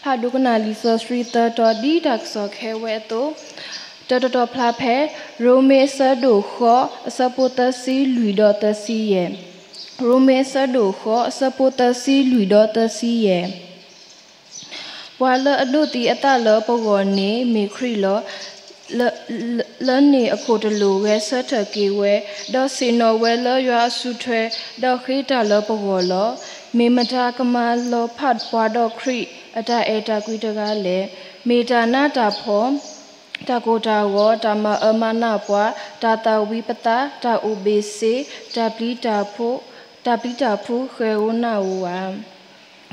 ဖးဒိကနၣ်လံာ်စီဆှံသၢတီၤ ဒ်တၢ်ကစီၣ်ခဲဝဲအသိး, တၢတတီၤဖျါဖဲ ရိမ့ၤအဆၢဒိၣ်ဃိး အဆၢဖိသၢဆံလွံၢ်ဒီးသၢဆံယဲၢ်, ရိမ့ၤအဆၢဒိၣ်ဃိး အဆၢဖိသၢဆံလွံၢ်ဒီးသၢဆံယဲၢ်. ပှၤလၢအဒိးသံအသးလၢပဂီၢ်န့ၣ် မ့ၢ်ခရံာ်လီၤ. လၢ လၢန့ၣ်အခိၣ်တလိာ် ဂဲၤဆၢထၢၣ်က့ၤဝဲ, ဒီးဆ့ၣ်နီၤဝဲလၢယွၤအစုထွဲ, ဒီးဃ့တၢ်လၢပဂီၢ်လီၤ. မ့ၢ်မတၤကမၤလီၤဖးပှၤဒီးခရံာ် အတၢ်အဲၣ်တၢ်ကွံတဂၤလဲၣ်. မ့ၢ်တၢ်နးတၢ်ဖှီၣ်, တၢ်ကိၢ်တၢ်ဂီၤ, တၢ်မၤအၢမၤနးပှၤ, တၢ်သၣ်ဝံၤပသး, တၢ်အိၣ်ဘ့ၣ်ဆ့, တၢ်ပျံၤတၢ်ဖုး, တၢ်ပျံၤတၢ်ဖုး ဃဲၤဧိၤနးဧိၤဧါ.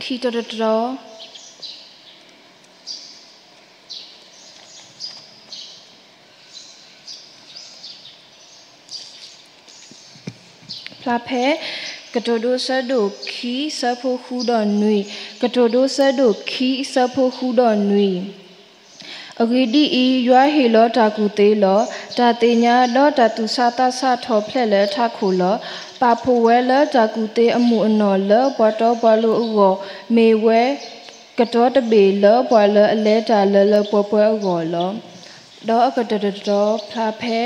ခံတီၤတတီၤ ဖျါဖဲ ကတိၤဒိ ဆၢဒိၣ်ခံ ဆၢဖိဃုဒီးနွံ, ကတိၤဒိ ဆၢဒိၣ်ခံ ဆၢဖိဃုဒီးနွံ. အဂ့ၢ်ဒ်အံၤ, ယွၤဟ့ၣ်လီၤတၢ်ကူၣ်သ့လီၤ. တၢ်သ့ၣ်ညါဒီးတၢ်သူၣ်ဆးသးဆးထီၣ်ဖျဲးလၢအထးခိၣ်လီၤ. ပာ်ဖှိၣ်ဝဲလၢတၢ်ကူၣ်သ့အမုၢ်အနီၢ်လၢပှၤတီပှၤလိၤအဂီၢ်, မ့ၢ်ဝဲ ကတီတဘ့ၣ်လၢပှၤလၢအလဲၤတၢ်လၢလၢပှဲၤပှဲၤအဂီၢ်လီၤ. ဒီးအကတၢၢ်တတီၤဖျါဖဲ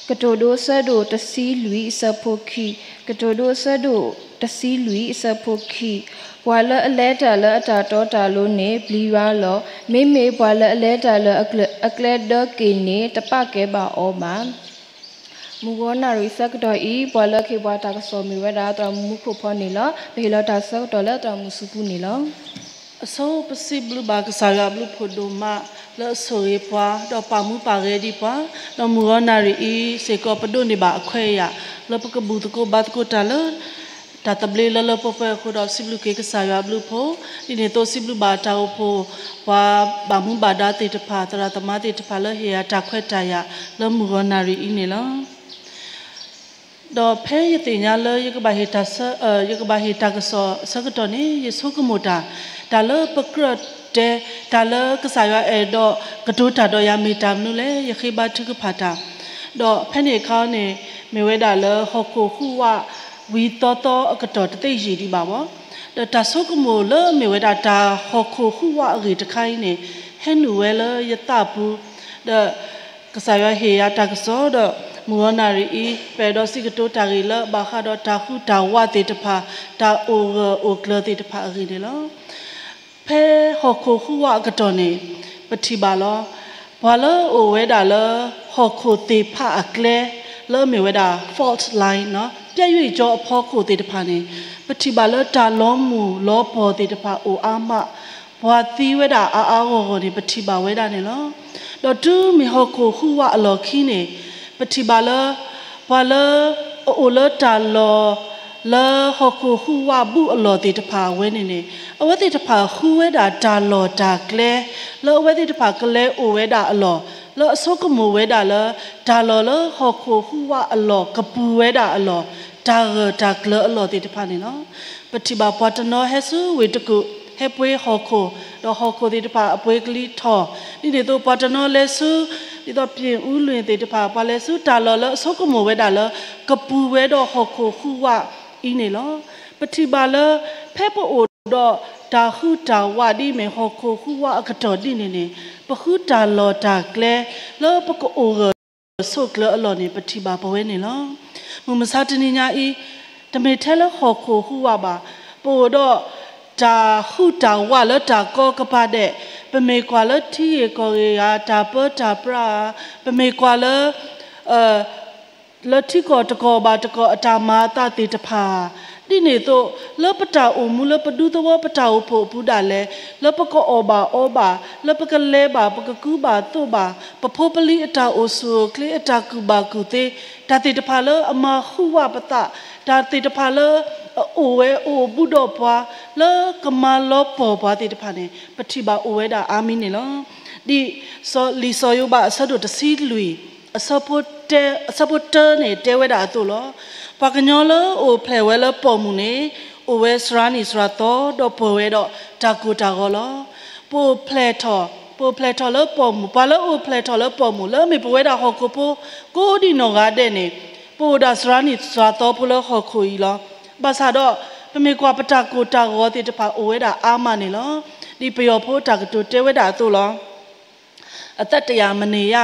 ကတိၤဒိ ဆၢဒိၣ်တဆံလွံၢ် အဆၢဖိခံ, ကတိၤဒိ ဆၢဒိၣ်တဆံလွံၢ် အဆၢဖိခံ, ပှၤလၢအလဲၤတၢ်လၢအတၢ်တီတၢ်လိၤန့ၣ် ပျံၤယွၤလီၤ. မ့မ့ၢ်ပှၤလၢအလဲၤတၢ်လၢအကျဲ အကျဲဒၢက့ၤန့ၣ် တပာ်ကဲဘၣ်အီၤဘၣ်. မုၢ်ဂီၤနၣ်ရံၣ်ဆၢကတီၢ်အံၤ ပှၤလၢကဟ့ၣ်ပှၤတၢ်ကစီၣ်မ့ၢ်ဝဲဒၣ် သရၣ်မုၣ်မူခိၣ်ဖီန့ၣ်လီၤ. ပဟ့ၣ်လီၤတၢ်ဆၢကတီၢ်လၢသရၣ်မုၣ်စုပူန့ၣ်လီၤ. အဆိပစံးဘျုးဘၣ်ကစၢ်ယွၤအဘျုးဖှိၣ်ဒိၣ်မး လၢအဆိၣ်ဂ့ၤပှၤ ဒီးပာ်မူပာ်ဂဲၤဒံးပှၤ, ဒီးမုၢ်ဂီၤနၣ်ရံၣ်အံၤစ့ၢ်ကီး ပဒိးန့ၢ်ဘၣ်အခွဲးအယာ် လၢပကဘူၣ်သကိးဘါသကိးတၢ်လၢ တၢ်သဘျ့လၢလၢပှဲၤပှဲၤအဃိဒီး စံးဘျုးက့ၤကစၢ်ယွၤအဘျုးဖှိၣ်, ဒ်န့ၣ်အသိးစံးဘျုးဘၣ်တၢ်အိၣ်ဖှိၣ် ပှၤဘၣ်မူဘၣ်ဒါသ့ၣ်တဖၣ် သရၣ်သမါသ့ၣ်တဖၣ်လၢဟ့ၣ်ယၤတၢ်ခွဲးတၢ်ယာ် လၢမုၢ်ဂီၤနၣ်ရံၣ်အံၤန့ၣ်လီၤ. ဒီးဖဲယသ့ၣ်ညါလၢယကဘၣ်ဟ့ၣ်တၢ်ဆၢ ယကဘၣ်ဟ့ၣ်တၢ်ကစီၣ်အဆၢကတီၢ်န့ၣ် ယဆိကမိၣ်တၢ်, တၢ်လၢပကြၢးတဲ တၢ်လၢကစၢ်ယွၤအဲၣ်ဒိးကတိၤတၢ်ဒီးယၤမ့ၢ်တၢ်မနုၤလဲၣ် ယဃ့ဘါထုကဖၣ်တၢ်, ဒီးဖဲန့ၣ်အခါန့ၣ် မ့ၢ်ဝဲဒၣ်လၢဟီၣ်ခိၣ်ဟူးဝး ဝံၤသီသီအကတီၢ်တသ့ယံာ်ဒံးဘၣ်ဘၣ်, ဒီးတၢ်ဆိကမိၣ်လၢမ့ၢ်ဝဲဒၣ်တၢ်ဟီၣ်ခိၣ်ဟူးဝးအဂ့ၢ်တခါအံၤန့ၣ် ဟဲနုာ်ဝဲလၢယသးပူၤ, ဒီး ကစၢ်ယွၤဟ့ၣ်ယၤတၢ်ကစီၣ်ဒီး မုၢ်ဂီၤနၣ်ရံၣ်အံၤ ပအဲၣ်ဒိးစံးကတိၤတၢ်ဂ့ၢ်လၢဘၣ်ဃးဒီးတၢ်ဟူးတၢ်ဝးသ့ၣ်တဖၣ် တၢ်အိၣ်ဂၢၢ်အိၣ်ကျၢၤသ့ၣ်တဖၣ်အဂ့ၢ်န့ၣ်လီၤ. ဖဲဟီၣ်ခိၣ်ဟူးဝးအကတီၢ်န့ၣ် ပထံၣ်ဘၣ်လီၤ. ပှၤလၢအအိၣ်ဝဲဒၣ်လၢ ဟီၣ်ခိၣ်သ့ၣ်ဖးအကျဲ လၢအမ့ၢ်ဝဲဒၣ် fault line ပျဲယွံၣ်ကၠီအဖီခိၣ်သ့ၣ်တဖၣ်န့ၣ် ပထံၣ်ဘၣ်လၢတၢ်လီၤမုၢ်လီၤပီၢ်သ့ၣ်တဖၣ်အိၣ်အါမး, ပှၤသံဝဲဒၣ်အါအါဂီၢ်ဂီၢ်န့ၣ် ပထံၣ်ဘၣ်ဝဲဒၣ်န့ၣ်လီၤ. ဒီးတုၤမ့ၢ်ဟီၣ်ခိၣ်ဟူးဝးအလီၢ်ခံန့ၣ် ပထံၣ်ဘၣ်လၢ ပှၤလၢအအိၣ်လၢတၢ်လီၢ် လၢဟီၣ်ခိၣ်ဟူးဝးဘူးအလီၢ်သ့ၣ်တဖၣ်အဝဲန့ၣ်န့ၣ် အဝဲသ့ၣ်တဖၣ်ဃုဝဲဒၣ်တၢ်လီၢ်တၢ်ကျဲ လၢအဝဲသ့ၣ်တဖၣ်ကလဲၤအိၣ်ဝဲဒၣ်အလီၢ် လၢအဆိကမိၣ်ဝဲဒၣ်လၢ တၢ်လီၢ်လၢဟီၣ်ခိၣ်ဟူးဝးအလီၢ်ကပူၤဝဲဒၣ်အလီၢ် တၢ်ဂၢၢ်တၢ်ကျၢၤအလီၢ်သ့ၣ်တဖၣ်န့ၣ်လီၤ. ပထံၣ်ဘၣ်ပှၤတနီၤဟဲဆူဝ့ၢ်တကူၣ် ဟဲပှ့ၤဟီၣ်ခိၣ် ဒီးဟီၣ်ခိၣ်သ့ၣ်တဖၣ်အပှ့ၤကလံၤထီၣ်, ဒ်န့ၣ်အသိးပှၤတနီၤလဲၤဆူ ဒ်သိးပၠ့ၣ်အူလွံၢ်သ့ၣ်တဖၣ် ပှၤလဲၤဆူတၢ်လီၢ်လၢအဆိကမိၣ်ဝဲဒၣ်လၢ ကပူၤဝဲဒီးဟီၣ်ခိၣ်ဟူးဝးအံၤန့ၣ်လီၤ. ပထံၣ်ဘၣ်လၢ ဖဲပအိၣ်ဒီးတၢ်ဟုၣ်တၢ်ဝးဒ်အမ့ၢ်ဟီၣ်ခိၣ်ဟူးဝးအကတီၢ်ဒ်န့ၣ်န့ၣ် ပဃုတၢ်လီၢ်တၢ်ကျဲ လၢပကအိၣ်ဂၢၢ်ဆိးကျၢၤအလီၢ်န့ၣ် ပထံၣ်ဘၣ်ပဝဲန့ၣ်လီၤ. မုၢ်မဆါတနံၤညါအံၤ တမ့ၢ်ထဲလၢဟီၣ်ခိၣ်ဟူးဝးဘၣ်, ပအိၣ်ဒီးတၢ်ဟုၣ်တၢ်ဝးလၢတၢ်ကီကပၤဒဲး, ပမ့ၢ်ကွၢ်လၢထံဂ့ၢ်ကီၢ်ဂ့ၢ်ဧါ, တၢ်ပၢတၢ်ပြးဧါ, ပမ့ၢ်ကွၢ်လၢ လၢထံကီၢ်တကီၢ်ဘၣ်တကီၢ်အတၢ်မၤအသးသ့ၣ်တဖၣ်, ဒ်န့ၣ်အသိး လၢပတၢ်အိၣ်မူလၢပဒူသဝီပတၢ်အိၣ်ဖှိၣ်အပူၤဒၣ်လဲာ်, လၢပကအီၣ်ဘၣ်အီဘၣ်, လၢပကလဲၤဘၣ်, ပကကူဘၣ်သိးဘၣ်, ပဖိပလံၤအတၢ်အိၣ်ဆူၣ်အိၣ်ချ့ အတၢ်ကူၣ်ဘၣ်ကူၣ်သ့, တၢ်သ့ၣ်တဖၣ်လၢအမၤဟူးဝးပသး, တၢ်သ့ၣ်တဖၣ်လၢအအိၣ်ဝဲအိၣ်ဘူးဒီးပှၤ, လၢကမၤလီၤပှီၢ်ပှၤသ့ၣ်တဖၣ်န့ၣ် ပထံၣ်ဘၣ်အိၣ်ဝဲဒၣ်အါမံၤန့ၣ်လီၤ. ဒ်စီၤလံာ်စီၤယိၤဘးအဆၢဒိၣ်တဆံလွံၢ် အဆၢဖိတဲ အဆၢဖိတၢန့ၣ်တဲဝဲဒၣ်အသိးလီၤ. ပှၤကညီလၢအအိၣ်ဖျဲၣ်ဝဲလၢပိာ်မုၣ်န့ၣ် အိၣ်ဝဲစှၤနံၣ်စှၤသီ ဒီးပှဲၤဝဲဒီးတၢ်ကိၢ်တၢ်ဂီၤလီၤ. ပအိၣ်ဖျဲၣ်ထီၣ်, ပအိၣ်ဖျဲၣ်ထီၣ်လၢပိာ်မုၣ်, ပှၤလၢအအိၣ်ဖျဲၣ်ထီၣ်လၢပိာ်မုၣ် လၢအမ့ၢ်ပဝဲဒၣ်ဟီၣ်ခိၣ်ဖိ ကိးဒံနီၢ်ဂၤဒဲးန့ၣ် ပအိၣ်ဒၣ်စှၤနံၣ်စှၤသီဖိလၢဟီၣ်ခိၣ်အံၤလီၤ. ဘၣ်ဆၣ်ဒီး ပမ့ၢ်ကွၢ်ပတၢ်ကိၢ်တၢ်ဂီၤသ့ၣ်တဖၣ်အိၣ်ဝဲဒၣ်အါမးန့ၣ်လီၤ. ဒ်ပယီၤဖိအတၢ်ကတိၤတဲဝဲဒၣ်အသိးလီၤ. အသက်တရာမနေရ,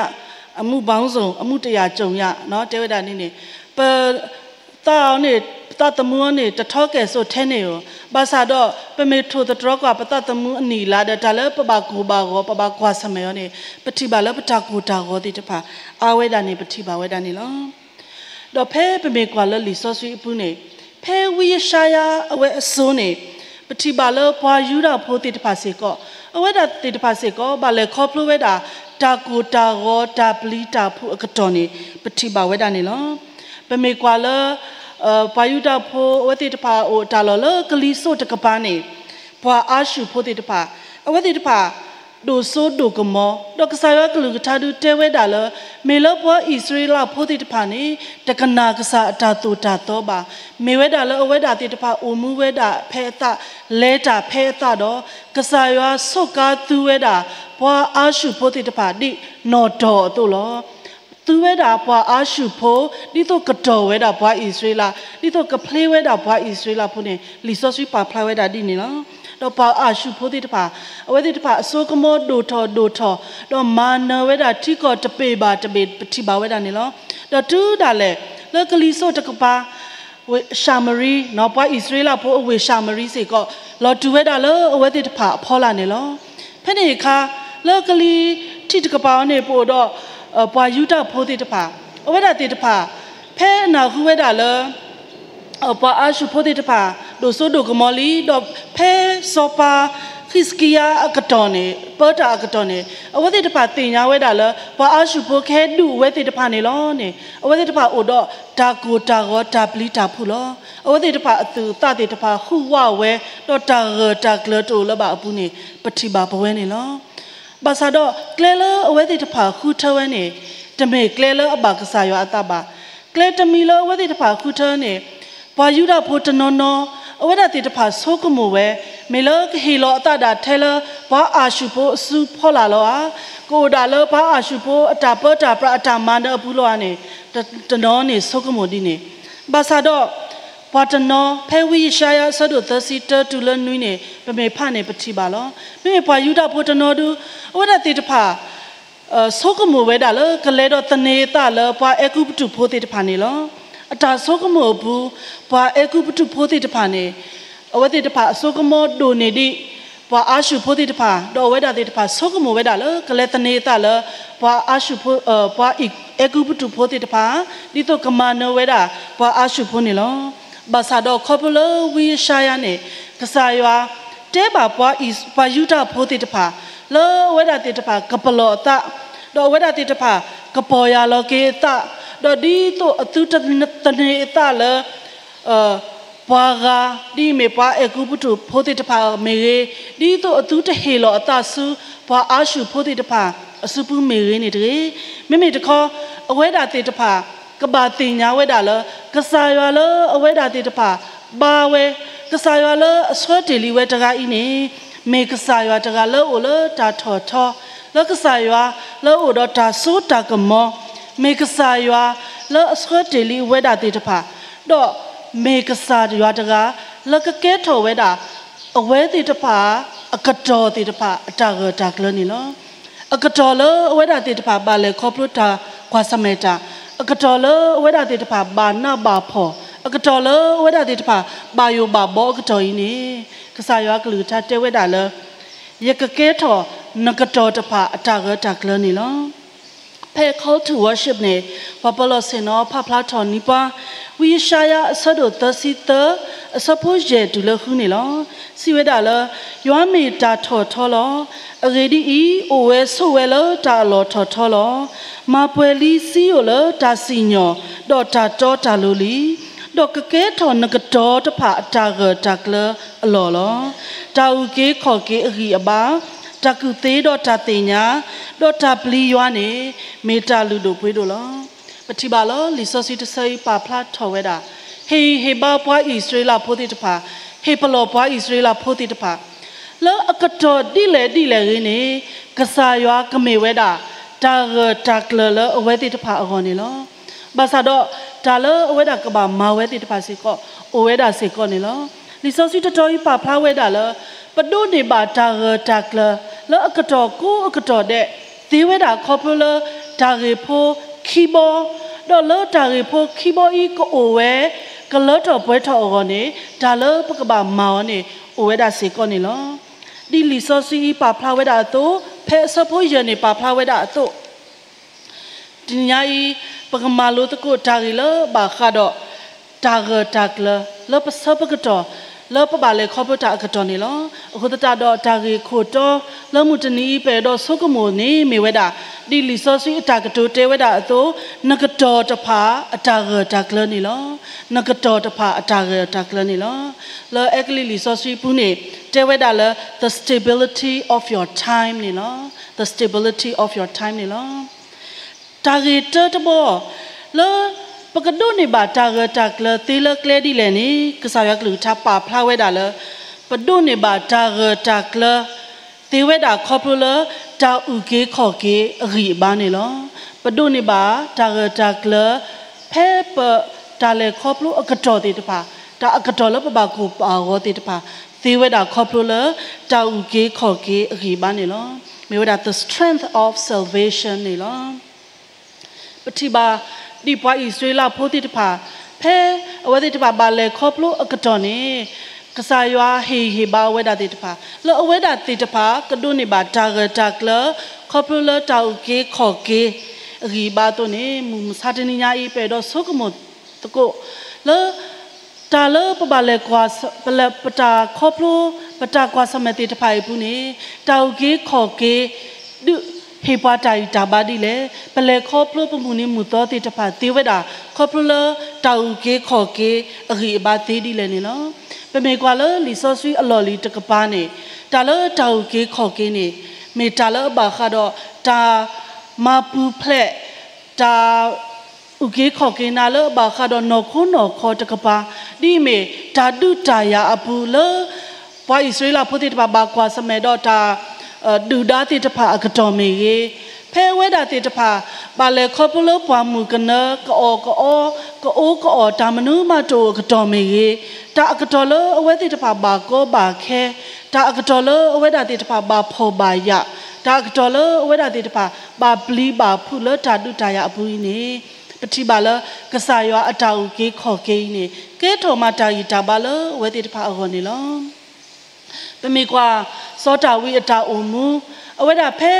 အမှုပေါင်းစုံ, အမှုတရာကြုံရ, တဲဝဲဒၣ်န့ၣ်န့ၣ်, ပသးအီၤန့ၣ်, ပသးသမူအီၤန့ၣ် တထီကဲၣ်ဆိးထဲန့ၣ်ဧိၤ, ဘၣ်ဆၣ်ဒီး ပမ့ၢ်ထိၣ်သတြီၤကွၢ်ပသးသမူအနံၣ်အလါဒီး တၢ်လၢပဘၣ်ကိၢ်ဘၣ်ဂီၤ ပဘၣ်ကွၢ်ဆၢၣ်မဲာ်အီၤန့ၣ် ပထံၣ်ဘၣ်လၢပတၢ်ကိၢ်တၢ်ဂီၤသ့ၣ်တဖၣ် အါဝဲဒၣ်န့ၣ် ပထံၣ်ဘၣ်ဝဲဒၣ်န့ၣ်လီၤ. ဒီးဖဲပမ့ၢ်ကွၢ်လၢလံာ်စီဆှံအပူၤန့ၣ်, ဖဲဝံယၡါယၤအဝဲအစိၤန့ၣ်, ပထံၣ်ဘၣ်လၢပှၤယူဒၤဖိသ့ၣ်တဖၣ်စ့ၢ်ကီး, အဝဲဒၣ်သ့ၣ်တဖၣ်စ့ၢ်ကီး ဘၣ်လဲၤခီဖျိဝဲဒၣ် တၢ်ကိၢ်တၢ်ဂီၤတၢ်ပျံၤတၢ်ဖုးအကတီၢ်န့ၣ် ပထံၣ်ဘၣ်ဝဲဒၣ်န့ၣ်လီၤ. ပမ့ၢ်ကွၢ်လၢ ပှၤယူဒၤဖိအဝဲသ့ၣ်တဖၣ်အိၣ်တၢ်လီၢ်လၢကလံၤစိးတကပၤန့ၣ်, ပှၤအၤၡူၢ်ဖိသ့ၣ်တဖၣ်, အဝဲသ့ၣ်တဖၣ် ဒိၣ်စိဒိၣ်ကမီၤ, ဒီးကစၢ်ယွၤကလုၢ်ကထါဒုးတဲဝဲဒၣ်လၢ မ့ၢ်လၢပှၤအံၣ်စရ့လးဖိသ့ၣ်တဖၣ်န့ၣ် တကနၣ်ကစၢ်အတၢ်သိၣ်တၢ်သီဘၣ်. မ့ၢ်ဝဲဒၣ်လၢအဝဲဒၣ်သ့ၣ်တဖၣ်အိၣ်မူဝဲဒၣ်ဖဲအသး, လဲၤတၢ်ဖဲအသးဒီး ကစၢ်ယွၤဆိးကါသူဝဲဒၣ် ပှၤအၤၡူၢ်ဖိသ့ၣ်တဖၣ်ဒ်နီၣ်တီၢ်အသိးလီၤ. သူဝဲဒၣ်ပှၤအၤၡူၢ်ဖိ ဒ်သိးကတီၢ်ဝဲဒၣ်ပှၤအံၣ်စရ့လး, ဒ်သိးကဖျ့ဝဲဒၣ်ပှၤအံၣ်စရ့လးဖိန့ၣ် လံာ်စီဆှံပာ်ဖျါဝဲဒၣ်ဒ်န့ၣ်လီၤ. ဒီးပှၤအၤၡူၢ်ဖိသ့ၣ်တဖၣ်, အဝဲသ့ၣ်တဖၣ်အစိကမီၤဒိၣ်ထီၣ်ဒိၣ်ထီၣ်, ဒီးမၤနၢၤဝဲဒၣ်ထံကီၢ်တဘ့ၣ်ဘၣ်တဘ့ၣ် ပထံၣ်ဘၣ်ဝဲဒၣ်န့ၣ်လီၤ. ဒီးတုၤဒၣ်လဲာ် လၢကလံၤစိးတကပၤ ဝ့ၢ်ၡၤမရံ, ပှၤအံၣ်စရ့လးဖိအဝ့ၢ်ၡၤမရံစ့ၢ်ကီး လီၤတူာ်ဝဲဒၣ်လၢအဝဲသ့ၣ်တဖၣ်အဖီလာ်န့ၣ်လီၤ. ဖဲန့ၣ်အခါ လၢကလံၤထံးတကပၤအီၤန့ၣ် ပအိၣ်ဒီး ပှၤယူဒၤဖိသ့ၣ်တဖၣ်, အဝဲဒၣ်သ့ၣ်တဖၣ် ဖဲအနၢ်ဟူဝဲဒၣ်လၢ ပှၤအၤၡူၢ်ဖိသ့ၣ်တဖၣ် ဒိၣ်စိဒိၣ်ကမီၤလံ, ဒီးဖဲစီၤပၤဟံးစကံယၤအကတီၢ်န့ၣ်, ပၢတၢ်အကတီၢ်န့ၣ် အဝဲသ့ၣ်တဖၣ်သ့ၣ်ညါဝဲဒၣ်လၢ ပှၤအၤၡူၢ်ဖိကဟဲဒုးအဝဲသ့ၣ်တဖၣ်န့ၣ်လီၤန့ၣ်, အဝဲသ့ၣ်တဖၣ်အိၣ်ဒီးတၢ်ကိၢ်တၢ်ဂီၤတၢ်ပျံၤတၢ်ဖုးလီၤ. အဝဲသ့ၣ်တဖၣ်အသူၣ်အသးသ့ၣ်တဖၣ်ဟူးဝးဝဲ, ဒီးတၢ်ဂၢၢ်တၢ်ကျၢၤတအိၣ်လၢၤဘၣ်အပူၤန့ၣ် ပထံၣ်ဘၣ်ပဝဲန့ၣ်လီၤ. ဘၣ်ဆၣ်ဒီးကျဲလၢအဝဲသ့ၣ်တဖၣ်ဃုထၢဝဲန့ၣ် တမ့ၢ်ကျဲလၢအဘၣ်ကစၢ်ယွၤအသးဘၣ်. ကျဲတမံၤလၢအဝဲသ့ၣ်တဖၣ်ဃုထၢန့ၣ် ပှၤယူဒၤဖိတနီၤနီၤ အဝဲဒၣ်သ့ၣ်တဖၣ်ဆိကမိၣ်ဝဲ, မ့ၢ်လၢကဟ့ၣ်လီၤအသးဒၣ်ထဲလၢ ပှၤအၤၡူၢ်ဖိအစုဖီလာ်လီၤဧါ, ကအိၣ်ဒၣ်လၢပှၤအၤၡူၢ်ဖိအတၢ်ပၢတၢ်ပြးအတၢ်မၤနၢၤအပူၤလီၤဧါန့ၣ် တနီၤန့ၣ်ဆိကမိၣ်ဒ်န့ၣ်. ဘၣ်ဆၣ်ဒီး ပှၤတနီၤ ဖဲဝံယၡါယၤအဆၢဒိၣ်သၢဆံတၢတုၤလၢနွံန့ၣ် ပမ့ၢ်ဖးန့ၣ်ပထံၣ်ဘၣ်လီၤ. မ့မ့ၢ်ပှၤယူဒၤဖိတနီၤဒု အဝဲဒၣ်သ့ၣ်တဖၣ် ဆိကမိၣ်ဝဲဒၣ်လၢကလဲၤဒီးသန့ၤအသးလၢပှၤအဲၤကူပတူးဖိသ့ၣ်တဖၣ်န့ၣ်လီၤ. အတၢ်ဆိကမိၣ်အပူၤ ပှၤအဲၤကူပတူးဖိသ့ၣ်တဖၣ်န့ၣ် အဝဲသ့ၣ်တဖၣ်အဆိကမိၣ်ဒိၣ်န့ၢ်ဒံး ပှၤအၤၡူၢ်ဖိသ့ၣ်တဖၣ်, ဒီးအဝဲဒၣ်သ့ၣ်တဖၣ်ဆိကမိၣ်ဝဲဒၣ်လၢကလဲၤသန့ၤအသးလၢ ပှၤအၤၡူၢ်ဖိ, ပှၤအဲၤကူပတူးဖိသ့ၣ်တဖၣ် ဒ်သိးကမၤနၢၤဝဲဒၣ်ပှၤအၤၡူၢ်ဖိန့ၣ်လီၤ. ဘၣ်ဆၣ်ဒီးခီဖျိလၢဝံယၡါယၤန့ၣ် ကစၢ်ယွၤတဲဘၣ်ပှၤယူဒၤဖိသ့ၣ်တဖၣ် လၢအဝဲဒၣ်သ့ၣ်တဖၣ်ကပလီၢ်အသး, ဒီးအဝဲဒၣ်သ့ၣ်တဖၣ်ကပီၢ်ယၢ်လီၤက့ၤအသး, ဒီးဒ်သိးအသုတသန့ၤအသးလၢ ပှၤဂၤ ဒ်အမ့ၢ်ပှၤအဲၤကူပတူးဖိသ့ၣ်တဖၣ်မ့ၢ်ဂ့ၤ, ဒ်သိးအသုတဟ့ၣ်လီၤအသးဆူ ပှၤအၤၡူၢ်ဖိသ့ၣ်တဖၣ်အစုပူၤမ့ၢ်ဂ့ၤန့ၣ်တဂ့ၤ. မ့မ့ၢ်တခီ အဝဲဒၣ်သ့ၣ်တဖၣ် ကဘၣ်သ့ၣ်ညါဝဲဒၣ်လၢ ကစၢ်ယွၤလၢအဝဲဒၣ်သ့ၣ်တဖၣ်ဘါဝဲ, ကစၢ်ယွၤလၢအဆှၢတ့ၢ်လံဝဲတဂၤအံၤန့ၣ် မ့ၢ်ကစၢ်ယွၤတဂၤလၢအအိၣ်လၢတၢ်ထီၣ်ထီ, လၢကစၢ်ယွၤလၢအအိၣ်ဒီးတၢ်စိတၢ်ကမီၤ, မ့ၢ်ကစၢ်ယွၤလၢအဆှၢတ့ၢ်လံအဝဲဒၣ်သ့ၣ်တဖၣ်, ဒီးမ့ၢ်ကစၢ်ယွၤတဂၤ လၢကကဲထီၣ်ဝဲဒၣ် အဝဲသ့ၣ်တဖၣ် အကတီၢ်သ့ၣ်တဖၣ်အတၢ်ဂၢၢ်တၢ်ကျၢၤန့ၣ်လီၤ. အကတီၢ်လၢအဝဲဒၣ်သ့ၣ်တဖၣ်ဘၣ်လဲၤခီဖျိတၢ်ကွၢ်ဆၢၣ်မဲာ်တၢ်, အကတီၢ်လၢအဝဲဒၣ်သ့ၣ်တဖၣ်ဘၣ်နးဘၣ်ဖှီၣ်, အကတီၢ်လၢအဝဲဒၣ်သ့ၣ်တဖၣ်ဘၣ်ယိၣ်ဘၣ်ဘီအကတီၢ်အံၤန့ၣ် ကစၢ်ယွၤကလုၢ်ကထါတဲဝဲဒၣ်လၢ ယကကဲထီၣ်နကတီၢ်တဖၣ်အတၢ်ဂၢၢ်တၢ်ကျၢၤန့ၣ်လီၤ. ဖဲ Call to Worship န့ၣ် ပှၤပၢၤလီၢ်ဆ့ၣ်နီၤဖးဖျါထီၣ်န့ၢ်ပှၤ ဝံယၡါယၤအဆၢဒိၣ်သၢဆံသၢ အဆၢဖိယဲၢ်တုၤလၢဃုန့ၣ်လီၤ. စံးဝဲဒၣ်လၢ ယွၤမ့ၢ်တၢ်ထီၣ်ထီလီၤ. အဂ့ၢ်ဒ်အံၤ, အိၣ်ဝဲဆိးဝဲလၢတၢ်အလီၢ်ထီၣ်ထီလီၤ. မၤပှဲၤလံစံယိၣ်လၢတၢ်စံၣ်ညီၣ်, ဒီးတၢ်တီတၢ်လိၤလံ. ဒီးကကဲထီၣ်နကတီၢ်တဖၣ်အတၢ်ဂၢၢ်တၢ်ကျၢၤအလီၢ်လီၤ. တၢ်အုၣ်က့ၤခီၣ်က့ၤအဂံၢ်အဘါ, တၢ်ကူၣ်သ့ဒီးတၢ်သ့ၣ်ညါ, ဒီးတၢ်ပျံၤယွၤန့ၣ် မ့ၢ်တၢ်လုၢ်ဒိၣ်ပှ့ၤဒိၣ်လီၤ. ပထံၣ်ဘၣ်လၢလံာ်စီဆှံတဆၢအံၤပာ်ဖျါထီၣ်ဝဲဒၣ် ဟ့ၣ်ဂံၢ်ဟ့ၣ်ဘါပှၤအံၣ်စရ့လးဖိသ့ၣ်တဖၣ်, ဟ့ၣ်ပလီၢ်ပှၤအံၣ်စရ့လးဖိသ့ၣ်တဖၣ် လၢအကတီၢ်ဒ်လဲၣ်ဒ်လဲၣ်ဂ့ၤန့ၣ် ကစၢ်ယွၤကမ့ၢ်ဝဲဒၣ် တၢ်ဂၢၢ်တၢ်ကျၢၤလၢအဝဲသ့ၣ်တဖၣ်အဂီၢ်န့ၣ်လီၤ. ဘၣ်ဆၣ်ဒီး တၢ်လၢအဝဲဒၣ်ကဘၣ်မၤဝဲသ့ၣ်တဖၣ်စ့ၢ်ကီး အိၣ်ဝဲဒၣ်စ့ၢ်ကီးန့ၣ်လီၤ. လံာ်စီဆှံတတီၤအံၤပာ်ဖျါဝဲဒၣ်လၢ ပဒိးန့ၢ်ဘၣ်တၢ်ဂၢၢ်တၢ်ကျၢၤ လၢအကတီၢ်ကိးအကတီၢ်ဒဲး သ့ဝဲဒၣ်ခီဖျိလၢ တၢ်ဂ့ၢ်ဖိခံဘီ, ဒီးလၢတၢ်ဂ့ၢ်ဖိခံဘီအံၤကအိၣ်ဝဲ ကလၢထီၣ်ပှဲၤထီၣ်အဂီၢ်န့ၣ် တၢ်လၢပကဘၣ်မၤအီၤန့ၣ် အိၣ်ဝဲဒၣ်စ့ၢ်ကီးန့ၣ်လီၤ. ဒ်လံာ်စီဆှံအံၤပာ်ဖျါဝဲဒၣ်အသိး, ဖဲအဆၢဖိယဲၢ်န့ၣ်ပာ်ဖျါဝဲဒၣ်အသိး တနံၤညါအံၤ ပကမၤလိသကိးတၢ်ဂ့ၢ်လၢဘၣ်ဃးဒီး တၢ်ဂၢၢ်တၢ်ကျၢၤ လၢပဆၢပကတီၢ် လၢပဘၣ်လဲၤခီဖျိတၢ်အကတီၢ်န့ၣ်လီၤ. အဃိသတးဒီးတၢ်ဂ့ၢ်ခိၣ်တီ လၢမုၢ်တနံၤအံၤပအဲၣ်ဒိးဆိကမိၣ်န့ၣ်မ့ၢ်ဝဲဒၣ် ဒ်လံာ်စီဆှံအတၢ်ကတိၤတဲဝဲဒၣ်အသိး, နကတီၢ်တဖၣ်အတၢ်ဂၢၢ်တၢ်ကျၢၤန့ၣ်လီၤ. နကတီၢ်တဖၣ်အတၢ်ဂၢၢ်တၢ်ကျၢၤန့ၣ်လီၤ. လၢအဲကလံးလံာ်စီဆှံအပူၤန့ၣ် တဲဝဲဒၣ်လၢ the stability of your time န့ၣ်လီၤ. The stability of your time န့ၣ်လီၤ. တၢ်ဂ့ၢ်တၢတဘီ လၢပကဒိးန့ၢ်ဘၣ်တၢ်ဂၢၢ်တၢ်ကျၢၤသ့လၢကျဲဒ်လဲၣ်န့ၣ် ကစၢ်ယွၤကလုၢ်ကထါပာ်ဖျါဝဲဒၣ်လၢ ပဒိးန့ၢ်ဘၣ်တၢ်ဂၢၢ်တၢ်ကျၢၤ သ့ဝဲဒၣ်ခီဖျိလၢ တၢ်အုၣ်က့ၤခီၣ်က့ၤအဂံၢ်အဘါန့ၣ်လီၤ. ပဒိးန့ၢ်ဘၣ်တၢ်ဂၢၢ်တၢ်ကျၢၤ ဖဲပတၢ်လဲၤခီဖျိအကတီၢ်သ့ၣ်တဖၣ်, တၢ်အကတီၢ်လၢပဘၣ်ကိၢ်ဘၣ်ဂီၤသ့ၣ်တဖၣ် သ့ဝဲဒၣ်ခီဖျိလၢ တၢ်အုၣ်က့ၤခီၣ်က့ၤအဂံၢ်အဘါန့ၣ်လီၤ. မ့ၢ်ဝဲဒၣ် the strength of salvation န့ၣ်လီၤ. ပထံၣ်ဘၣ် ဒ်ပှၤအံၣ်စရ့လးဖိသ့ၣ်တဖၣ် ဖဲအဝဲသ့ၣ်တဖၣ်ဘၣ်လဲၤခီဖျိအကတီၢ်န့ၣ် ကစၢ်ယွၤဟ့ၣ်ဂံၢ်ဟ့ၣ်ဘါအဝဲဒၣ်သ့ၣ်တဖၣ် လၢအဝဲဒၣ်သ့ၣ်တဖၣ် ကဒိးန့ၢ်ဘၣ်တၢ်ဂၢၢ်တၢ်ကျၢၤ ခီဖျိလၢတၢ်အုၣ်က့ၤခီၣ်က့ၤအဂံၢ်အဘါအသိးန့ၣ် မုၢ်မဆါတနံၤညါအံၤ ပအဲၣ်ဒိးဆိကမိၣ်သကိး လၢ တၢ်လၢပဘၣ်လဲၤ ပလဲၤ ပတၢ်ခီဖျိ ပတၢ်ကွၢ်ဆၢၣ်မဲာ်သ့ၣ်တဖၣ်အံၤအပူၤန့ၣ် တၢ်အုၣ်က့ၤခီၣ်က့ၤ ဒုးဟ့ၣ်ပှၤတၢ်ဂံၢ်တၢ်ဘါဒ်လဲၣ်, ပလဲၤခီဖျိပမုၢ်နံၤမုၢ်သီသ့ၣ်တဖၣ်သ့ဝဲဒၣ် ခီဖျိလၢတၢ်အုၣ်က့ၤခီၣ်က့ၤအဂံၢ်အဘါသ့ဒ်လဲၣ်န့ၣ်လီၤ. ပမ့ၢ်ကွၢ်လၢလံာ်စီဆှံအလီၢ်လံၤတကပၤန့ၣ် တၢ်လၢတၢ်အုၣ်က့ၤခီၣ်က့ၤန့ၣ် မ့ၢ်တၢ်လၢအဘၣ်ဃးဒီးတၢ်မၤပူၤဖျဲး တၢ် အုၣ်က့ၤခီၣ်က့ၤနၤလၢအဘၣ်ဃးဒီးနီၢ်ခိနီၢ်ခီတကပၤ, ဒ်အမ့ၢ်တၢ်ဒုးတၢ်ယၤအပူၤလၢ ပှၤအံၣ်စရ့လးဖိသ့ၣ်တဖၣ်ဘၣ်ကွၢ်ဆၢၣ်မဲာ်ဒီးတၢ် ဒုၣ်ဒါသ့ၣ်တဖၣ်အကတီၢ်မ့ၢ်ဂ့ၤ, ဖဲအဝဲဒၣ်သ့ၣ်တဖၣ် ဘၣ်လဲၤခီဖျိလၢပှၢ်မုၢ်ကနၢ ကအီၣ်ကအီ ကအိၣ်ကအီၣ် တၢ်မနုၤမးတအိၣ်အကတီၢ်မ့ၢ်ဂ့ၤ, တၢ်အကတီၢ်လၢအဝဲသ့ၣ်တဖၣ်ဘၣ်ကီဘၣ်ခဲ, တၢ်အကတီၢ်လၢအဝဲဒၣ်သ့ၣ်တဖၣ်ဘၣ်ဖှီၣ်ဘၣ်ယာ်, တၢ်အကတီၢ်လၢအဝဲဒၣ်သ့ၣ်တဖၣ် ဘၣ်ပျံၤဘၣ်ဖုးလၢတၢ်ဒုးတၢ်ယၤအပူၤအံၤန့ၣ် ပထံၣ်ဘၣ်လၢ ကစၢ်ယွၤအတၢ်အုၣ်က့ၤခီၣ်က့ၤအံၤန့ၣ် ကဲထီၣ်မးတၢ်ဂံၢ်တၢ်ဘါလၢအဝဲသ့ၣ်တဖၣ်အဂီၢ်န့ၣ်လီၤ. ပမ့ၢ်ကွၢ် စီၤဒၤဝံးအတၢ်အိၣ်မူ, အဝဲဒၣ်ဖဲ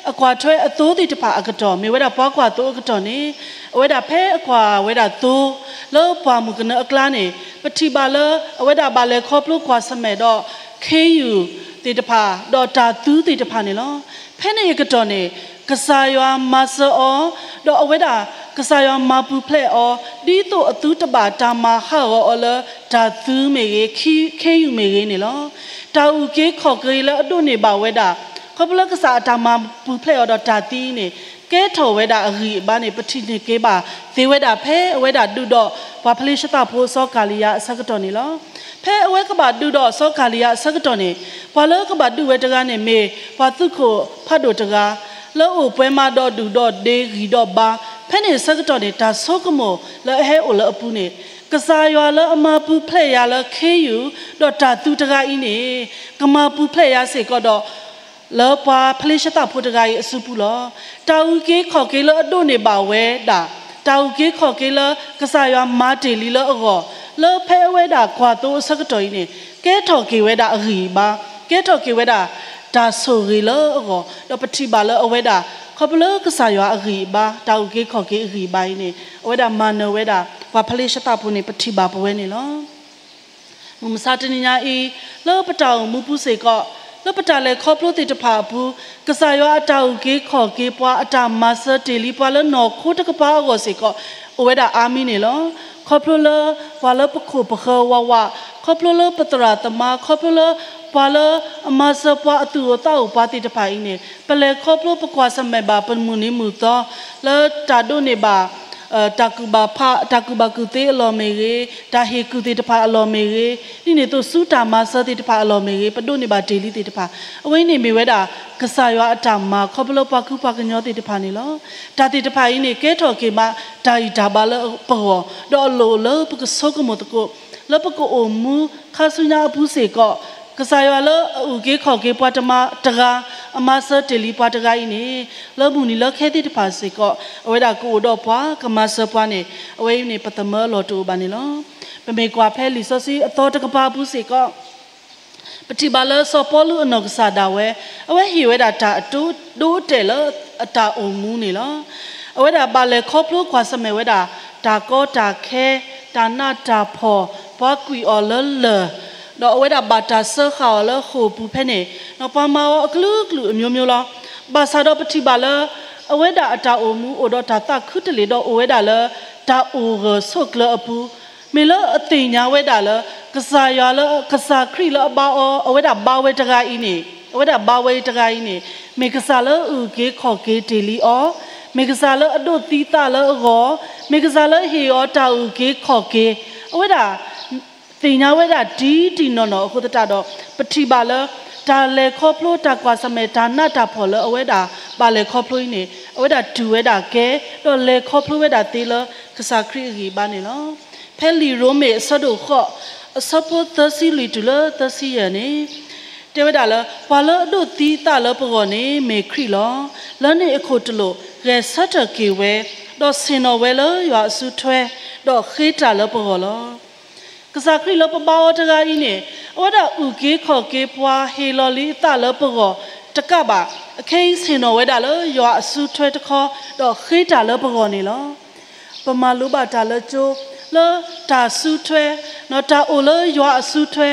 အကွၢ်ထွဲအသိသ့ၣ်တဖၣ်အကတီၢ် မ့ၢ်ဝဲဒၣ်ပှၤကွၢ်သိအကတီၢ်န့ၣ် အဝဲဒၣ်ဖဲအကွၢ်ဝဲဒၣ်သိ လၢပှၢ်မုၢ်ကနၢအကျါန့ၣ် ပထံၣ်ဘၣ်လၢ အဝဲဒၣ်ဘၣ်လဲၤခီဖျိကွၢ်ဆၢၣ်မဲာ်ဒီး ခ့ယုၢ်သ့ၣ်တဖၣ် ဒီးတၢ်သုသ့ၣ်တဖၣ်န့ၣ်လီၤ. ဖဲန့ၣ်အကတီၢ်န့ၣ် ကစၢ်ယွၤမၤစၢၤအီၤ, ဒီးအဝဲဒၣ် ကစၢ်ယွၤမၤပူၤဖျဲးအီၤ ဒ်သိးအသုတဘၣ်တၢ်မၤဟးဂီၤအီၤလၢ တၢ်သုမ့ၢ်ဂ့ၤ, ခ့ယုၢ်မ့ၢ်ဂ့ၤန့ၣ်လီၤ. တၢ်အုၣ်က့ၤခီၣ်က့ၤလၢအဒိးန့ၢ်ဘၣ်ဝဲဒၣ် ခီဖျိလၢကစၢ်အတၢ်မၤပူၤဖျဲးအီၤဒီးတၢ်သံန့ၣ် ကဲထီၣ်ဝဲဒၣ်အဂံၢ်အဘါန့ၣ် ပထံၣ်န့ၢ်က့ၤဘၣ်သ့ဝဲဒၣ်ဖဲအဝဲဒၣ်ဒုးဒီး ပှၤဖလ့ၡသးဖိစီၤကၤလံယါအဆၢကတီၢ်န့ၣ်လီၤ. ဖဲအဝဲကဘၣ်ဒုးဒီးစီၤကၤလံယါအဆၢကတီၢ်န့ၣ် ပှၤလၢကဘၣ်ဒုးဝဲတဂၤန့ၣ်မ့ၢ် ပှၤသုးခိၣ်ဖးဒိၣ်တဂၤ လၢအိၣ်ပှဲၤမးဒီးဒုၣ်ဒီးဒ့ဂံၢ်ဒီးဘါ, ဖဲန့ၣ်အဆၢကတီၢ်န့ၣ် တၢ်ဆိကမိၣ်လၢအဟဲအိၣ်လၢအပူၤန့ၣ် ကစၢ်ယွၤလၢအမၤပူၤဖျဲးယၤလၢခ့ယုၢ် ဒီးတၢ်သုတဂၤအံၤန့ၣ် ကမၤပူၤဖျဲးယၤစ့ၢ်ကီးဒီး လၢပှၤဖလ့ၡသးဖိတဂၤအံၤအစုပူၤလီၤ. တၢ်အုၣ်က့ၤခီၣ်က့ၤလၢအဒိးန့ၢ်ဘၣ်ဝဲဒၣ်, တၢ်အုၣ်က့ၤခီၣ်က့ၤလၢကစၢ်ယွၤမၤတ့ၢ်လံလၢအဂီၢ်, လၢဖဲအဝဲဒၣ်ကွၢ်သိအဆၢကတီၢ်အံၤန့ၣ် ကဲထီၣ်က့ၤဝဲဒၣ်အဂံၢ်အဘါ, ကဲထီၣ်က့ၤဝဲဒၣ်တၢ်ဆိၣ်ဂ့ၤလၢအဂီၢ်, ဒီးပထံၣ်ဘၣ်လၢအဝဲဒၣ် ခီဖျိလၢကစၢ်ယွၤအဂံၢ်အဘါ, တၢ်အုၣ်က့ၤခီၣ်က့ၤအဂံၢ်အဘါအံၤန့ၣ် အဝဲဒၣ်မၤနၢၤဝဲဒၣ် ပှၤဖလ့ၡသးဖိန့ၣ် ပထံၣ်ဘၣ်ပဝဲန့ၣ်လီၤ. မုၢ်မဆါတနံၤညါအံၤ လၢပတၢ်အိၣ်မူပူၤစ့ၢ်ကီး, လၢပတၢ်လဲၤခီဖျိသ့ၣ်တဖၣ်အပူၤ, ကစၢ်ယွၤအတၢ်အုၣ်က့ၤခီၣ်က့ၤပှၤ အတၢ်မၤစၢၤတ့ၢ်လံပှၤလၢနီၢ်ခိတကပၤအဂီၢ်စ့ၢ်ကီး အိၣ်ဝဲဒၣ်အါမံၤန့ၣ်လီၤ. ခီဖျိလၢပှၤလၢပခိၣ်ပဃၢၤဝးဝး, ခီဖျိလၢပသရၣ်သမါ, ခီဖျိလၢပှၤလၢအမၤစၢၤပှၤအသူၣ်အိၣ်သးအိၣ်ပှၤသ့ၣ်တဖၣ်အံၤန့ၣ် ပလဲၤခီဖျိပကွၢ်ဆၢၣ်မဲာ်ဘၣ်ပမုၢ်နံၤမုၢ်သီ လၢတၢ်ဒိးန့ၢ်ဘၣ် တၢ်ကူၣ်ဘၣ်ဖး တၢ်ကူၣ်ဘၣ်ကူၣ်သ့အလီၢ်မ့ၢ်ဂ့ၤ, တၢ်ဟ့ၣ်ကူၣ်သ့ၣ်တဖၣ်အလီၢ်မ့ၢ်ဂ့ၤ, ဒ်န့ၣ်အသိးဆူတၢ်မၤစၢၤသ့ၣ်တဖၣ်အလီၢ်မ့ၢ်ဂ့ၤ, ပဒိးန့ၢ်ဘၣ်တ့ၢ်လံသ့ၣ်တဖၣ်, အဝဲအံၤန့ၣ်မ့ၢ်ဝဲဒၣ် ကစၢ်ယွၤအတၢ်မၤခီဖျိလၢပှၤကူပှၤကညီသ့ၣ်တဖၣ်န့ၣ်လီၤ. တၢ်သ့ၣ်တဖၣ်အံၤန့ၣ် ကဲထီၣ်က့ၤမးတၢ်ဂံၢ်တၢ်ဘါလၢပဂီၢ်, ဒီးအလိၣ်လၢပကဆိကမိၣ်သကိး လၢပကအိၣ်မူခါဆူညါအပူၤစ့ၢ်ကီး, ကစၢ်ယွၤလၢအအုၣ်က့ၤခီၣ်က့ၤပှၤတမံၤတဂၤ, အမၤစၢၤတ့ၢ်လံပှၤတဂၤအံၤန့ၣ်, လၢမုၢ်နံၤလၢခဲသ့ၣ်တဖၣ်စ့ၢ်ကီး, အဝဲဒၣ်ကအိၣ်ဒီးပှၤ ကမၤစၢၤပှၤန့ၣ်, အဝဲအံၤန့ၣ် ပသးမၢအလီၢ်တအိၣ်ဘၣ်န့ၣ်လီၤ. ပမ့ၢ်ကွၢ်ဖဲလံာ်စီဆှံအသီတကပၤအပူၤစ့ၢ်ကီး ပထံၣ်ဘၣ်လၢစီၤပီလူးအနီၢ်ကစၢ်ဒၣ်ဝဲ, အဝဲဟ့ၣ်ဝဲဒၣ်တၢ်အဒိအတဲာ်လၢအတၢ်အိၣ်မူန့ၣ်လီၤ. အဝဲဒၣ်ဘၣ်လဲၤခီဖျိကွၢ်ဆၢၣ်မဲာ်ဝဲဒၣ် တၢ်ကီတၢ်ခဲ, တၢ်နးတၢ်ဖှီၣ်, ပှၤကွံာ်အီၤလၢလၢၢ်, ဒီးအဝဲဒၣ်ဘၣ်တၢ်စၢဃာ်အီၤလၢဃိာ်ပူၤဖဲန့ၣ်, ဒီးပှၤမၤအီၤအကလုာ်ကလုာ်အမျိုးမျိုးလီၤ. ဘၣ်ဆၣ်ဒီးပထံၣ်ဘၣ်လၢ အဝဲဒၣ်အတၢ်အိၣ်မူအိၣ်ဒီးတၢ်သးခုတလ့ၢ်ဒီးအိၣ်ဝဲဒၣ်လၢ တၢ်အိၣ်ဂၢၢ်ဆိးကျၢၤအပူၤ, မ့ၢ်လၢအသ့ၣ်ညါဝဲဒၣ်လၢ ကစၢ်ယွၤလၢ ကစၢ်ခရံာ်လၢအဘါအီၤ အဝဲဒၣ်ဘါဝဲတဂၤအံၤန့ၣ်, အဝဲဒၣ်ဘါဝဲတဂၤအံၤန့ၣ်, မ့ၢ်ကစၢ်လၢအအုၣ်က့ၤခီၣ်က့ၤတ့ၢ်လံအီၤ, မ့ၢ်ကစၢ်လၢအဒိးသံသးလၢအဂီၢ်, မ့ၢ်ကစၢ်လၢဟ့ၣ်အီၤတၢ်အုၣ်က့ၤခီၣ်က့ၤ, အဝဲဒၣ် သ့ၣ်ညါဝဲဒၣ်တံၢ်တံၢ်နီၢ်နီၢ်အဃိသတးဒီး, ပထံၣ်ဘၣ်လၢ တၢ်လဲၤခီဖျိတၢ်ကွၢ်ဆၢၣ်မဲာ်တၢ်နးတၢ်ဖှီၣ်လၢအဝဲဒၣ်ဘၣ်လဲၤခီဖျိအံၤန့ၣ်, အဝဲဒၣ်တူၢ်ဝဲဒၣ်ကဲ, ဒီးလဲၤခီဖျိဝဲဒၣ်သ့လၢကစၢ်ခရံာ်အဂံၢ်အဘါန့ၣ်လီၤ. ဖဲလံာ်ရိမ့ၤအဆၢဒိၣ်ဃိး, အဆၢဖိသၢဆံလွံၢ်တုၤလၢသၢဆံယဲၢ်န့ၣ်, တဲဝဲဒၣ်လၢ ပှၤလၢအဒိးသံသးလၢပဂီၢ်န့ၣ် မ့ၢ်ခရံာ်လီၤ. လၢန့ၣ်အခိၣ်တလိာ် ဂဲၤဆၢထၢၣ်က့ၤဝဲ, ဒီးဆ့ၣ်နီၤဝဲလၢယွၤအစုထွဲ, ဒီးဃ့တၢ်လၢပဂီၢ်လီၤ. ကစၢ်ခရံာ်လၢပဘါအီၤတဂၤအံၤန့ၣ်, အဝဲဒၣ်အုၣ်က့ၤခီၣ်က့ၤပှၤဟ့ၣ်လီၤလံအသးလၢပဂီၢ်တကးဘၣ်, အခဲအံၤဆ့ၣ်နီၤဝဲဒၣ်လၢယွၤအစုထွဲတခီ, ဒီးဃ့တၢ်လၢပဂီၢ်န့ၣ်လီၤ. ပမၤလိဘၣ်တၢ်လၢကၠိ, လၢတၢ်စုထွဲ, တၢ်အိၣ်လၢယွၤအစုထွဲ,